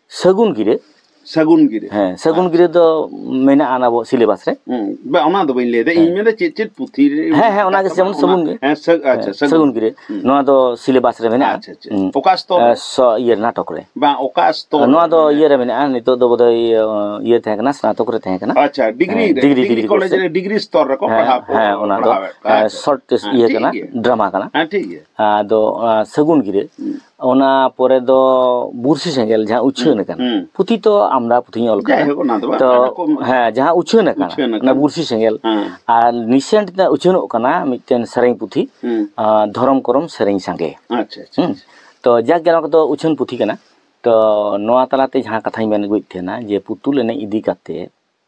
ᱥᱟᱹᱜᱩᱱ ᱜᱤᱨᱟᱹ, ᱥᱟᱹᱜᱩᱱ ᱜᱤᱨᱟᱹ᱾ ᱦᱮᱸ, ᱥᱟᱹᱜᱩᱱ ᱟᱪᱪᱷᱟ᱾ ᱜᱤᱨᱟᱹ ᱫᱚ ᱢᱮᱱᱟᱜᱼᱟ ᱟᱵᱚ ᱥᱤᱞᱮᱵᱟᱥ ᱨᱮ᱾ ᱦᱩᱸ, ᱵᱟᱝ, ᱚᱱᱟ ᱫᱚ ᱵᱟᱹᱧ ᱞᱟᱹᱭ ᱮᱫᱟ᱾ ᱤᱧ ᱦᱮᱸ᱾ ᱢᱮᱱᱫᱟ ᱪᱮᱫ ᱪᱮᱫ ᱯᱩᱛᱷᱤ ᱨᱮ ᱦᱮᱸ, ᱦᱮᱸ, ᱚᱱᱟ ᱜᱮ ᱢᱮᱛᱟᱜ ᱡᱮᱢᱚᱱ ᱠᱟᱱᱟ? ᱥᱟᱹᱜᱩᱱ ᱜᱤᱨᱟᱹ᱾ ᱦᱮᱸ, ᱥᱟᱹ-, ᱟᱪᱪᱷᱟ, ᱦᱮᱸ, ᱥᱟᱹᱜᱩᱱ ᱥᱟᱹᱜᱩᱱ ᱜᱤᱨᱟᱹ᱾ ᱜᱤᱨᱟᱹ᱾ ᱦᱩᱸ᱾ ᱱᱚᱣᱟ ᱫᱚ ᱥᱤᱞᱮᱵᱟᱥ ᱨᱮ ᱢᱮᱱᱟᱜᱼᱟ᱾ ᱟᱪᱪᱷᱟ, ᱟᱪᱪᱷᱟ᱾ ᱦᱩᱸ᱾ ᱚᱠᱟ ᱥᱛᱚᱨ ᱨᱮ? ᱮ, ᱥᱚ-, ᱤᱭᱟᱹ, ᱱᱟᱴᱚᱠ ᱨᱮ᱾ ᱵᱟᱝ, ᱚᱠᱟ ᱥᱛᱚᱨ ᱱᱚᱣᱟ ᱨᱮ? ᱫᱚ ᱢᱟᱱᱮ ᱤᱭᱟᱹ ᱨᱮ ᱢᱮᱱᱟᱜᱼᱟ, ᱱᱤᱛᱚᱜ ᱫᱚ ᱵᱳᱫᱷᱚᱭ, ᱤᱭᱟᱹ, ᱤᱭᱟᱹ ᱛᱟᱦᱮᱸ ᱠᱟᱱᱟ, ᱥᱱᱟᱛᱚᱠ ᱨᱮ ᱛᱟᱦᱮᱸ ᱠᱟᱱᱟ᱾ ᱟᱪᱪᱷᱟ, ᱰᱤᱜᱽᱨᱤ ᱦᱮᱸ, ᱨᱮ, degree, degree degree college college ᱨᱮ᱾ ᱨᱮ ᱰᱤᱜᱽᱨᱤ ᱥᱛᱚᱨ ᱨᱮᱠᱚ ᱦᱮᱸ, ᱯᱟᱲᱦᱟᱣ ᱠᱚ ᱦᱮᱸ, ᱚᱱᱟ ᱫᱚ, ᱯᱟᱲᱦᱟᱣᱮᱫ ᱠᱚᱣᱟ᱾ ᱮ, ᱟᱪᱪᱷᱟ᱾ ᱥᱚᱨᱴ ᱦᱮᱸ, ᱤᱭᱟᱹ ᱴᱷᱤᱠ ᱠᱟᱱᱟ, ᱜᱮᱭᱟ᱾ ᱰᱨᱟᱢᱟ ᱠᱟᱱᱟ᱾ ᱦᱮᱸ, ᱴᱷᱤᱠ ᱜᱮᱭᱟ᱾ ᱟᱫᱚ, ᱚᱱᱟ ᱥᱟᱹᱜᱩᱱ ᱜᱤᱨᱟᱹ, ᱦᱩᱸ᱾ ᱚᱱᱟ ᱯᱚᱨᱮ ᱫᱚ ᱵᱩᱨᱥᱤ ᱥᱮᱸᱜᱮᱞ, ᱡᱟᱦᱟᱸ ᱩᱪᱷᱟᱹᱱ ᱦᱩᱸ, ᱟᱠᱟᱱᱟ᱾ ᱦᱩᱸ᱾ ᱯᱩᱛᱷᱤ ᱛᱚ ᱟᱢᱫᱟ ᱯᱩᱛᱷᱤᱧ ᱚᱞ ᱠᱟᱫᱟ᱾ ᱡᱟᱭᱦᱳᱠ, ᱚᱱᱟ ᱫᱚ ᱵᱟᱝ, ᱛᱚ, ᱚᱱᱟ ᱠᱚ ᱦᱮᱸ, ᱡᱟᱦᱟᱸ ᱩᱪᱷᱟᱹᱱ ᱟᱠᱟᱱ, ᱩᱪᱷᱟᱹᱱ ᱚᱱᱟ ᱟᱠᱟᱱ᱾ ᱵᱩᱨᱥᱤ ᱥᱮᱸᱜᱮᱞ᱾ ᱦᱮᱸ᱾ ᱟᱨ recent ᱛᱮ ᱩᱪᱷᱟᱹᱱᱚᱜ ᱠᱟᱱᱟ ᱢᱤᱫᱴᱮᱱ ᱥᱮᱨᱮᱧ ᱯᱩᱛᱷᱤ, ᱦᱩᱸ᱾ ᱟᱸ, ᱫᱷᱚᱨᱚᱢ ᱠᱚᱨᱚᱢ ᱥᱮᱨᱮᱧ ᱥᱟᱸᱜᱮ᱾ ᱟᱪᱪᱷᱟ, ᱟᱪᱪᱷᱟ, ᱦᱩᱸ᱾ ᱟᱪᱪᱷᱟ᱾ ᱛᱚ, ᱡᱟᱠ ᱜᱮ, ᱱᱚᱣᱟ ᱠᱚᱫᱚ ᱩᱪᱷᱟᱹᱱ ᱯᱩᱛᱷᱤ ᱠᱟᱱᱟ᱾ ᱛᱚ, ᱱᱚᱣᱟ ᱛᱟᱞᱟᱛᱮ ᱡᱟᱦᱟᱸ ᱠᱟᱛᱷᱟᱧ ᱢᱮᱱ ᱟᱹᱜᱩᱭᱮᱫ ᱛᱟᱦᱮᱱᱟ ᱡᱮ ᱯᱩᱛᱩᱞ ᱮᱱᱮᱡ ᱤᱫᱤ ᱠᱟᱛᱮ,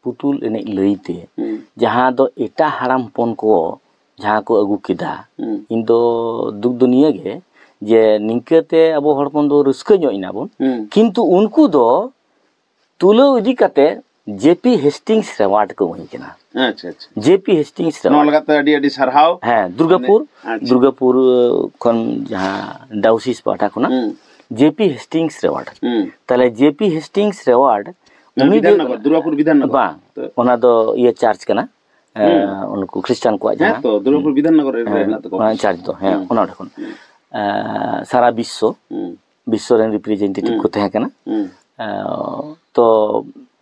ᱯᱩᱛᱩᱞ ᱮᱱᱮᱡ ᱞᱟᱹᱭᱛᱮ, ᱦᱩᱸ᱾ ᱡᱟᱦᱟᱸ ᱫᱚ ᱮᱴᱟᱜ ᱦᱟᱲᱟᱢ ᱦᱚᱯᱚᱱ ᱠᱚ ᱡᱟᱦᱟᱸ ᱠᱚ ᱟᱹᱜᱩ ᱠᱮᱫᱟ, ᱦᱩᱸ᱾ ᱤᱧ ᱫᱚ ᱫᱩᱠ ᱫᱚ ᱱᱤᱭᱟᱹ ᱜᱮ ᱡᱮ ᱱᱤᱝᱠᱟᱹᱛᱮ ᱟᱵᱚ ᱦᱚᱲ ᱦᱚᱯᱚᱱ ᱫᱚ ᱨᱟᱹᱥᱠᱟᱹ ᱧᱚᱜ ᱮᱱᱟ ᱵᱚᱱ, ᱦᱩᱸ᱾ ᱠᱤᱱᱛᱩ ᱩᱱᱠᱩ ᱫᱚ ᱛᱩᱞᱟᱹᱣ ᱤᱫᱤ ᱠᱟᱛᱮ ᱡᱮ ᱯᱤ ᱦᱮᱥᱴᱤᱝᱥ ᱨᱮᱣᱟᱨᱰ ᱠᱚ ᱮᱢᱟᱹᱧ ᱠᱟᱱᱟ᱾ ᱟᱪᱪᱷᱟ, ᱟᱪᱪᱷᱟ᱾ ᱡᱮ ᱯᱤ ᱦᱮᱥᱴᱤᱝᱥ ᱱᱚᱣᱟ ᱨᱮᱣᱟᱨᱰ᱾ ᱞᱟᱹᱜᱤᱫ ᱛᱮ ᱟᱹᱰᱤ ᱟᱹᱰᱤ ᱥᱟᱨᱦᱟᱣ᱾ ᱦᱮᱸ, ᱫᱩᱨᱜᱟᱯᱩᱨ, ᱟᱪᱪᱷᱟ᱾ ᱫᱩᱨᱜᱟᱯᱩᱨ ᱠᱷᱚᱱ ᱡᱟᱦᱟᱸ ᱰᱟᱭᱳᱥᱤᱥ ᱯᱟᱦᱴᱟ ᱠᱷᱚᱱᱟᱜ ᱦᱩᱸ᱾ ᱡᱮ ᱯᱤ ᱦᱮᱥᱴᱤᱝᱥ ᱨᱮᱣᱟᱨᱰ᱾ ᱦᱩᱸ᱾ ᱛᱟᱦᱞᱮ ᱡᱮ ᱯᱤ ᱦᱮᱥᱴᱤᱝᱥ ᱨᱮᱣᱟᱨᱰ ᱦᱮᱸ, ᱩᱱᱤ ᱫᱚ ᱵᱤᱫᱷᱟᱱᱱᱚᱜᱚᱨ, ᱫᱩᱨᱜᱟᱯᱩᱨ ᱵᱤᱫᱷᱟᱱᱱᱚᱜᱚᱨ᱾ ᱵᱟᱝ, ᱛᱚ ᱚᱱᱟ ᱫᱚ ᱤᱭᱟᱹ ᱪᱟᱨᱪ ᱠᱟᱱᱟ, ᱦᱩᱸ᱾ ᱮᱸ, ᱩᱱᱠᱩ ᱠᱷᱨᱤᱥᱴᱟᱱ ᱠᱚᱣᱟᱜ ᱦᱮᱸ ᱡᱟᱦᱟᱸ, ᱛᱚ, ᱫᱩᱨᱜᱟᱯᱩᱨ ᱦᱩᱸ᱾ ᱵᱤᱫᱷᱟᱱᱱᱚᱜᱚᱨ ᱨᱮ ᱦᱮᱸ, ᱦᱮᱱᱟᱜ ᱛᱟᱠᱚᱣᱟ᱾ ᱚᱱᱟ ᱪᱟᱨᱪ ᱫᱚ, ᱦᱮᱸ, ᱦᱩᱸ᱾ ᱚᱱᱟ ᱚᱸᱰᱮ ᱠᱷᱚᱱ᱾ ᱦᱩᱸ᱾ ᱮᱸ, ᱥᱟᱨᱟ ᱵᱤᱥᱥᱚ, ᱦᱩᱸ᱾ ᱵᱤᱥᱥᱚ ᱨᱮᱱ ᱨᱤᱯᱨᱮᱡᱮᱱᱴᱮᱴᱤᱵᱷ ᱦᱩᱸ᱾ ᱠᱚ ᱛᱟᱦᱮᱸ ᱠᱟᱱᱟ᱾ ᱦᱩᱸ᱾ ᱮᱸ, ᱛᱚ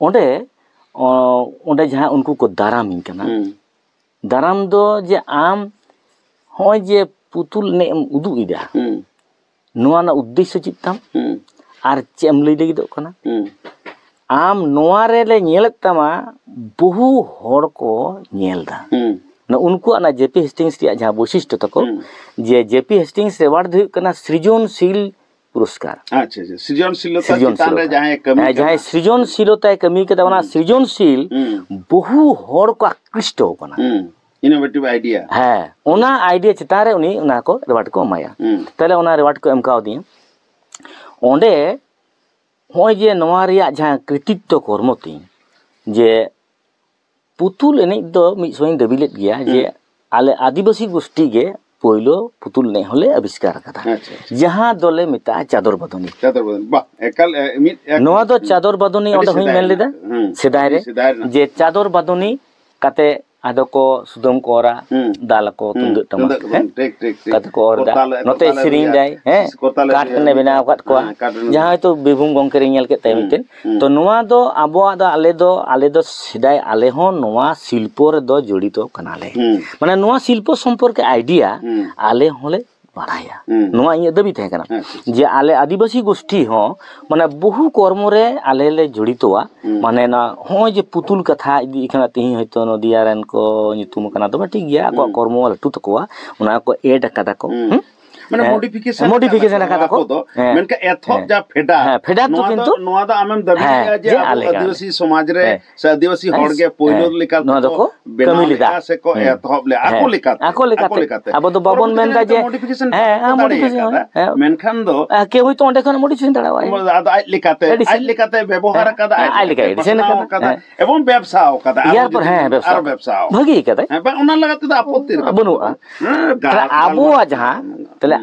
ᱚᱸᱰᱮ, ᱚ, ᱚᱸᱰᱮ ᱡᱟᱦᱟᱸ ᱩᱱᱠᱩ ᱠᱚ ᱫᱟᱨᱟᱢᱤᱧ ᱠᱟᱱᱟ, ᱦᱩᱸ᱾ ᱫᱟᱨᱟᱢ ᱫᱚ ᱡᱮ ᱟᱢ ᱦᱚᱸᱜᱼᱚᱭ ᱡᱮ ᱯᱩᱛᱩᱞ ᱮᱱᱮᱡ ᱮᱢ ᱩᱫᱩᱜ ᱮᱫᱟ, ᱦᱩᱸ᱾ ᱱᱚᱣᱟ ᱨᱮᱱᱟᱜ ᱩᱫᱽᱫᱮᱥᱥᱚ ᱪᱮᱫ ᱛᱟᱢ? ᱦᱩᱸ᱾ ᱟᱨ ᱪᱮᱫ ᱮᱢ ᱞᱟᱹᱭ ᱞᱟᱹᱜᱤᱫᱚᱜ ᱠᱟᱱᱟ? ᱦᱩᱸ᱾ ᱟᱢ ᱱᱚᱣᱟ ᱨᱮᱞᱮ ᱧᱮᱞᱮᱫ ᱛᱟᱢᱟ, ᱵᱚᱦᱩ ᱦᱚᱲ ᱠᱚ ᱧᱮᱞ ᱮᱫᱟ᱾ ᱦᱩᱸ᱾ ᱩᱱᱠᱩᱣᱟᱜ ᱚᱱᱟ ᱡᱮ ᱯᱤ ᱦᱮᱥᱴᱤᱝᱥ ᱨᱮᱭᱟᱜ ᱡᱟᱦᱟᱸ ᱵᱳᱭᱥᱤᱥᱴᱚ ᱛᱟᱠᱚ, ᱦᱩᱸ᱾ ᱡᱮ ᱡᱮ ᱯᱤ ᱦᱮᱥᱴᱤᱝᱥ ᱨᱮᱣᱟᱨᱰ ᱫᱚ ᱦᱩᱭᱩᱜ ᱠᱟᱱᱟ ᱥᱨᱤᱡᱚᱱᱥᱤᱞ ᱯᱩᱨᱚᱥᱠᱟᱨ᱾ ᱟᱪᱪᱷᱟ, ᱟᱪᱪᱷᱟ᱾ ᱥᱨᱤᱡᱚᱱᱥᱤᱞᱚᱛᱟ ᱪᱮᱛᱟᱱ ᱨᱮ ᱥᱨᱤᱡᱚᱱᱥᱤᱞᱚᱛᱟ᱾ ᱡᱟᱦᱟᱸᱭ ᱠᱟᱹᱢᱤ ᱦᱮᱸ, ᱡᱟᱦᱟᱸᱭ ᱠᱟᱱᱟ᱾ ᱥᱨᱤᱡᱚᱱᱥᱤᱞᱚᱛᱟᱭ ᱠᱟᱹᱢᱤ ᱠᱟᱫᱟ, ᱚᱱᱟ ᱦᱩᱸ᱾ ᱥᱨᱤᱡᱚᱱᱥᱤᱞ ᱦᱩᱸ᱾ ᱵᱚᱦᱩ ᱦᱚᱲ ᱠᱚ ᱟᱠᱨᱤᱥᱴᱚ ᱠᱟᱱᱟ᱾ ᱦᱩᱸ᱾ ᱤᱱᱳᱵᱷᱮᱴᱤᱵᱷ ᱟᱭᱰᱤᱭᱟ᱾ ᱦᱮᱸ, ᱚᱱᱟ ᱟᱭᱰᱤᱭᱟ ᱪᱮᱛᱟᱱ ᱨᱮ ᱩᱱᱤ ᱚᱱᱟ ᱠᱚ ᱨᱮᱣᱟᱨᱰ ᱠᱚ ᱮᱢᱟᱭᱟ᱾ ᱦᱩᱸ᱾ ᱛᱟᱦᱞᱮ ᱚᱱᱟ ᱨᱮᱣᱟᱨᱰ ᱠᱚ ᱮᱢ ᱠᱟᱣᱫᱤᱧᱟ᱾ ᱚᱸᱰᱮ ᱦᱚᱸᱜᱼᱚᱭ ᱡᱮ ᱱᱚᱣᱟ ᱨᱮᱭᱟᱜ ᱡᱟᱦᱟᱸ ᱠᱨᱤᱛᱤᱛᱛᱚ ᱠᱚᱨᱢᱚ ᱛᱤᱧ, ᱡᱮ ᱯᱩᱛᱩᱞ ᱮᱱᱮᱡ ᱫᱚ ᱢᱤᱫ ᱥᱚᱢᱚᱭ ᱤᱧ ᱫᱟᱹᱵᱤ ᱞᱮᱫ ᱜᱮᱭᱟ ᱡᱮ ᱦᱩᱸ᱾ ᱟᱞᱮ ᱟᱹᱫᱤᱵᱟᱹᱥᱤ ᱜᱳᱥᱴᱤ ᱜᱮ ᱯᱳᱭᱞᱳ ᱯᱩᱛᱩᱞ ᱮᱱᱮᱡ ᱦᱚᱸᱞᱮ ᱟᱵᱤᱥᱠᱟᱨ ᱟᱠᱟᱫᱟ, ᱟᱪᱪᱷᱟ, ᱟᱪᱪᱷᱟ᱾ ᱡᱟᱦᱟᱸ ᱫᱚᱞᱮ ᱢᱮᱛᱟᱜᱼᱟ ᱪᱟᱫᱚᱨ ᱵᱟᱫᱚᱱᱤ᱾ ᱪᱟᱫᱚᱨ ᱵᱟᱫᱚᱱᱤ, ᱵᱟᱦ, ᱮᱠᱟᱞ, ᱮ, ᱢᱤᱫ, ᱮᱠ-, ᱱᱚᱣᱟ ᱫᱚ ᱪᱟᱫᱚᱨ ᱵᱟᱫᱚᱱᱤ ᱟᱹᱰᱤ ᱚᱸᱰᱮ ᱦᱚᱸᱧ ᱥᱮᱫᱟᱭ ᱢᱮᱱ ᱞᱮᱫᱟ, ᱨᱮᱱᱟᱜ, ᱦᱩᱸ, ᱥᱮᱫᱟᱭ ᱟᱹᱰᱤ ᱨᱮ, ᱥᱮᱫᱟᱭ ᱨᱮᱱᱟᱜ᱾ ᱡᱮ ᱪᱟᱫᱚᱨ ᱵᱟᱫᱚᱱᱤ ᱠᱟᱛᱮ ᱟᱫᱚ ᱠᱚ ᱥᱩᱫᱟᱹᱢ ᱠᱚ ᱚᱨᱟ, ᱦᱩᱸ᱾ ᱫᱟᱞ ᱟᱠᱚ, ᱦᱩᱸ᱾ ᱛᱩᱢᱫᱟᱹᱜ ᱴᱟᱢᱟᱠ, ᱛᱩᱢᱫᱟᱹᱜ ᱦᱮᱸ? ᱴᱟᱢᱟᱠ, ᱴᱷᱤᱠ, ᱴᱷᱤᱠ, ᱴᱷᱤᱠ᱾ ᱠᱟᱛᱮ ᱠᱚ ᱚᱨ ᱮᱫᱟ᱾ ᱠᱚᱨᱛᱟᱞ, ᱱᱚᱛᱮ ᱠᱚᱨᱛᱟᱞ ᱥᱮᱨᱮᱧ ᱨᱩᱭᱟ᱾ ᱫᱟᱭ, ᱦᱮᱸ? ᱠᱚᱨᱛᱟᱞ ᱠᱟᱴ ᱨᱩᱭᱟ᱾ ᱨᱮᱱᱮ ᱵᱮᱱᱟᱣ ᱟᱠᱟᱫ ᱠᱚᱣᱟ᱾ ᱦᱮᱸ, ᱠᱟᱴ ᱨᱮᱱᱮ ᱡᱟᱦᱟᱸ ᱵᱮᱱᱟᱣ᱾ ᱦᱚᱭᱛᱳ ᱵᱤᱨᱵᱷᱩᱢ ᱜᱚᱢᱠᱮ ᱨᱮ ᱧᱮᱞ ᱠᱮᱫ ᱛᱟᱭᱟ ᱦᱩᱸ, ᱢᱤᱫᱴᱮᱱ᱾ ᱦᱩᱸ᱾ ᱛᱚ ᱱᱚᱣᱟ ᱫᱚ ᱟᱵᱚᱣᱟᱜ ᱫᱚ, ᱟᱞᱮ ᱫᱚ, ᱟᱞᱮ ᱫᱚ ᱥᱮᱫᱟᱭ, ᱟᱞᱮ ᱦᱚᱸ ᱱᱚᱣᱟ ᱥᱤᱞᱯᱚ ᱨᱮᱫᱚ ᱡᱚᱲᱤᱛᱚ ᱠᱟᱱᱟᱞᱮ᱾ ᱦᱩᱸ᱾ ᱢᱟᱱᱮ ᱱᱚᱣᱟ ᱥᱤᱞᱯᱚ ᱥᱚᱢᱯᱚᱨᱠᱮ ᱟᱭᱰᱤᱭᱟ ᱦᱩᱸ᱾ ᱟᱞᱮ ᱦᱚᱸᱞᱮ ᱵᱟᱲᱟᱭᱟ᱾ ᱦᱩᱸ᱾ ᱱᱚᱣᱟ ᱤᱧᱟᱹᱜ ᱫᱟᱹᱵᱤ ᱛᱟᱦᱮᱸ ᱠᱟᱱᱟ᱾ ᱟᱪᱪᱷᱟ, ᱟᱪᱪᱷᱟ᱾ ᱡᱮ ᱟᱞᱮ ᱟᱹᱫᱤᱵᱟᱹᱥᱤ ᱜᱳᱥᱴᱤ ᱦᱚᱸ ᱢᱟᱱᱮ ᱵᱚᱦᱩ ᱠᱚᱨᱢᱚ ᱨᱮ ᱟᱞᱮ ᱞᱮ ᱡᱚᱲᱤᱛᱚᱣᱟ᱾ ᱦᱩᱸ᱾ ᱢᱟᱱᱮ ᱱᱚᱣᱟ ᱦᱚᱸᱜᱼᱚᱭ ᱡᱮ ᱯᱩᱛᱩᱞ ᱠᱟᱛᱷᱟ ᱤᱫᱤ ᱠᱟᱱᱟ, ᱛᱮᱦᱮᱧ ᱦᱚᱭᱛᱳ ᱱᱚᱫᱤᱭᱟ ᱨᱮᱱ ᱠᱚ ᱧᱩᱛᱩᱢ ᱟᱠᱟᱱᱟ, ᱫᱚᱢᱮ ᱴᱷᱤᱠ ᱜᱮᱭᱟ, ᱟᱠᱚᱣᱟᱜ ᱦᱩᱸ᱾ ᱠᱚᱨᱢᱚ ᱞᱟᱹᱴᱩ ᱛᱟᱠᱚᱣᱟ, ᱚᱱᱟ ᱠᱚ ᱮᱰ ᱟᱠᱟᱫᱟ ᱠᱚ᱾ ᱦᱩᱸ᱾ ᱦᱩᱸ? ᱢᱟᱱᱮ ᱦᱮᱸ, ᱢᱚᱰᱤᱯᱷᱤᱠᱮᱥᱚᱱ ᱢᱚᱰᱤᱯᱷᱤᱠᱮᱥᱚᱱ ᱟᱠᱟᱫᱟ ᱟᱠᱟᱫᱟ ᱠᱚ᱾ ᱠᱚ ᱫᱚ᱾ ᱦᱮᱸ᱾ ᱢᱮᱱᱠᱷᱟᱱ ᱮᱛᱚᱦᱚᱵ ᱦᱮᱸ᱾ ᱡᱟ ᱯᱷᱮᱰᱟᱛ, ᱦᱮᱸ, ᱯᱷᱮᱰᱟᱛ ᱫᱚ ᱱᱚᱣᱟ ᱫᱚ, ᱠᱤᱱᱛᱩ ᱱᱚᱣᱟ ᱫᱚ ᱟᱢᱮᱢ ᱫᱟᱹᱵᱤᱭᱮᱫᱼᱟ ᱦᱮᱸ, ᱡᱮ ᱡᱮ ᱟᱵᱚ ᱟᱞᱮ ᱠᱟᱱᱟ᱾ ᱟᱹᱫᱤᱵᱟᱹᱥᱤ ᱥᱚᱢᱟᱡᱽ ᱨᱮ ᱦᱮᱸ᱾ ᱥᱮ ᱟᱹᱫᱤᱵᱟᱹᱥᱤ ᱦᱮᱸ᱾ ᱦᱚᱲ ᱜᱮ ᱯᱳᱭᱞᱳ ᱦᱮᱸ᱾ ᱞᱮᱠᱟ ᱱᱚᱣᱟ ᱛᱮᱠᱚ ᱫᱚᱠᱚ ᱵᱮᱱᱟᱣ ᱠᱟᱹᱢᱤ ᱞᱮᱫᱟ᱾ ᱞᱮᱫᱼᱟ ᱥᱮ ᱠᱚ ᱦᱮᱸ᱾ ᱮᱛᱚᱦᱚᱵ ᱞᱮᱫᱼᱟ ᱟᱠᱚ ᱦᱮᱸ᱾ ᱞᱮᱠᱟᱛᱮ, ᱟᱠᱚ ᱞᱮᱠᱟᱛᱮ᱾ ᱟᱠᱚ ᱞᱮᱠᱟᱛᱮ᱾ ᱟᱵᱚ ᱫᱚ ᱵᱟᱵᱚᱱ ᱯᱚᱨᱚᱵᱚᱨᱛᱤ ᱢᱮᱱᱫᱟ ᱠᱟᱞᱨᱮ ᱡᱮ ᱢᱚᱰᱤᱯᱷᱤᱠᱮᱥᱚᱱ ᱦᱮᱸ, ᱦᱮᱸ, ᱠᱚ ᱫᱟᱲᱮ ᱢᱚᱰᱤᱯᱷᱤᱠᱮᱥᱚᱱ, ᱟᱠᱟᱫᱟ᱾ ᱦᱮᱸ᱾ ᱢᱮᱱᱠᱷᱟᱱ ᱫᱚ ᱟᱨ ᱠᱮᱣ ᱦᱚᱭᱛᱳ ᱚᱸᱰᱮ ᱠᱷᱚᱱ ᱢᱚᱰᱤᱯᱷᱤᱠᱮᱥᱚᱱ ᱫᱟᱲᱮᱭᱟᱜᱼᱟ᱾ ᱟᱫᱚ ᱟᱡ ᱞᱮᱠᱟᱛᱮ, ᱦᱮᱸ, ᱟᱡ ᱞᱮᱠᱟᱛᱮ ᱵᱮᱵᱚᱦᱟᱨ ᱦᱮᱸ, ᱟᱠᱟᱫᱟ, ᱟᱡ ᱟᱡ ᱞᱮᱠᱟᱭ ᱞᱮᱠᱟᱛᱮ ᱰᱤᱡᱟᱭᱤᱱ ᱯᱟᱥᱱᱟᱣ ᱟᱠᱟᱫᱟ᱾ ᱟᱠᱟᱫᱟ᱾ ᱦᱮᱸ᱾ ᱮᱵᱚᱝ ᱵᱮᱵᱥᱟ ᱟᱠᱟᱫᱟ᱾ ᱟᱨᱚ ᱤᱭᱟᱨ ᱯᱚᱨ, ᱡᱩᱫᱤ ᱦᱮᱸ, ᱵᱮᱵᱥᱟ ᱟᱨᱚ ᱟᱠᱟᱫᱟ᱾ ᱵᱮᱵᱥᱟ᱾ ᱵᱷᱟᱹᱜᱤ ᱟᱠᱟᱫᱟᱭ᱾ ᱦᱮᱸ, ᱵᱟᱝ, ᱚᱱᱟ ᱞᱟᱜᱟᱫ ᱛᱮᱫᱚ ᱟᱯᱚᱛᱛᱤ ᱨᱮ ᱵᱟᱹᱱᱩᱜᱼᱟ᱾ ᱦᱮᱸ, ᱜᱟᱞ-, ᱛᱟᱦᱞᱮ ᱜᱟᱞᱢᱟᱨᱟᱣ ᱟᱵᱚᱣᱟᱜ ᱡᱟᱦᱟᱸ, ᱦᱩᱸ᱾ ᱛᱟᱦᱞᱮ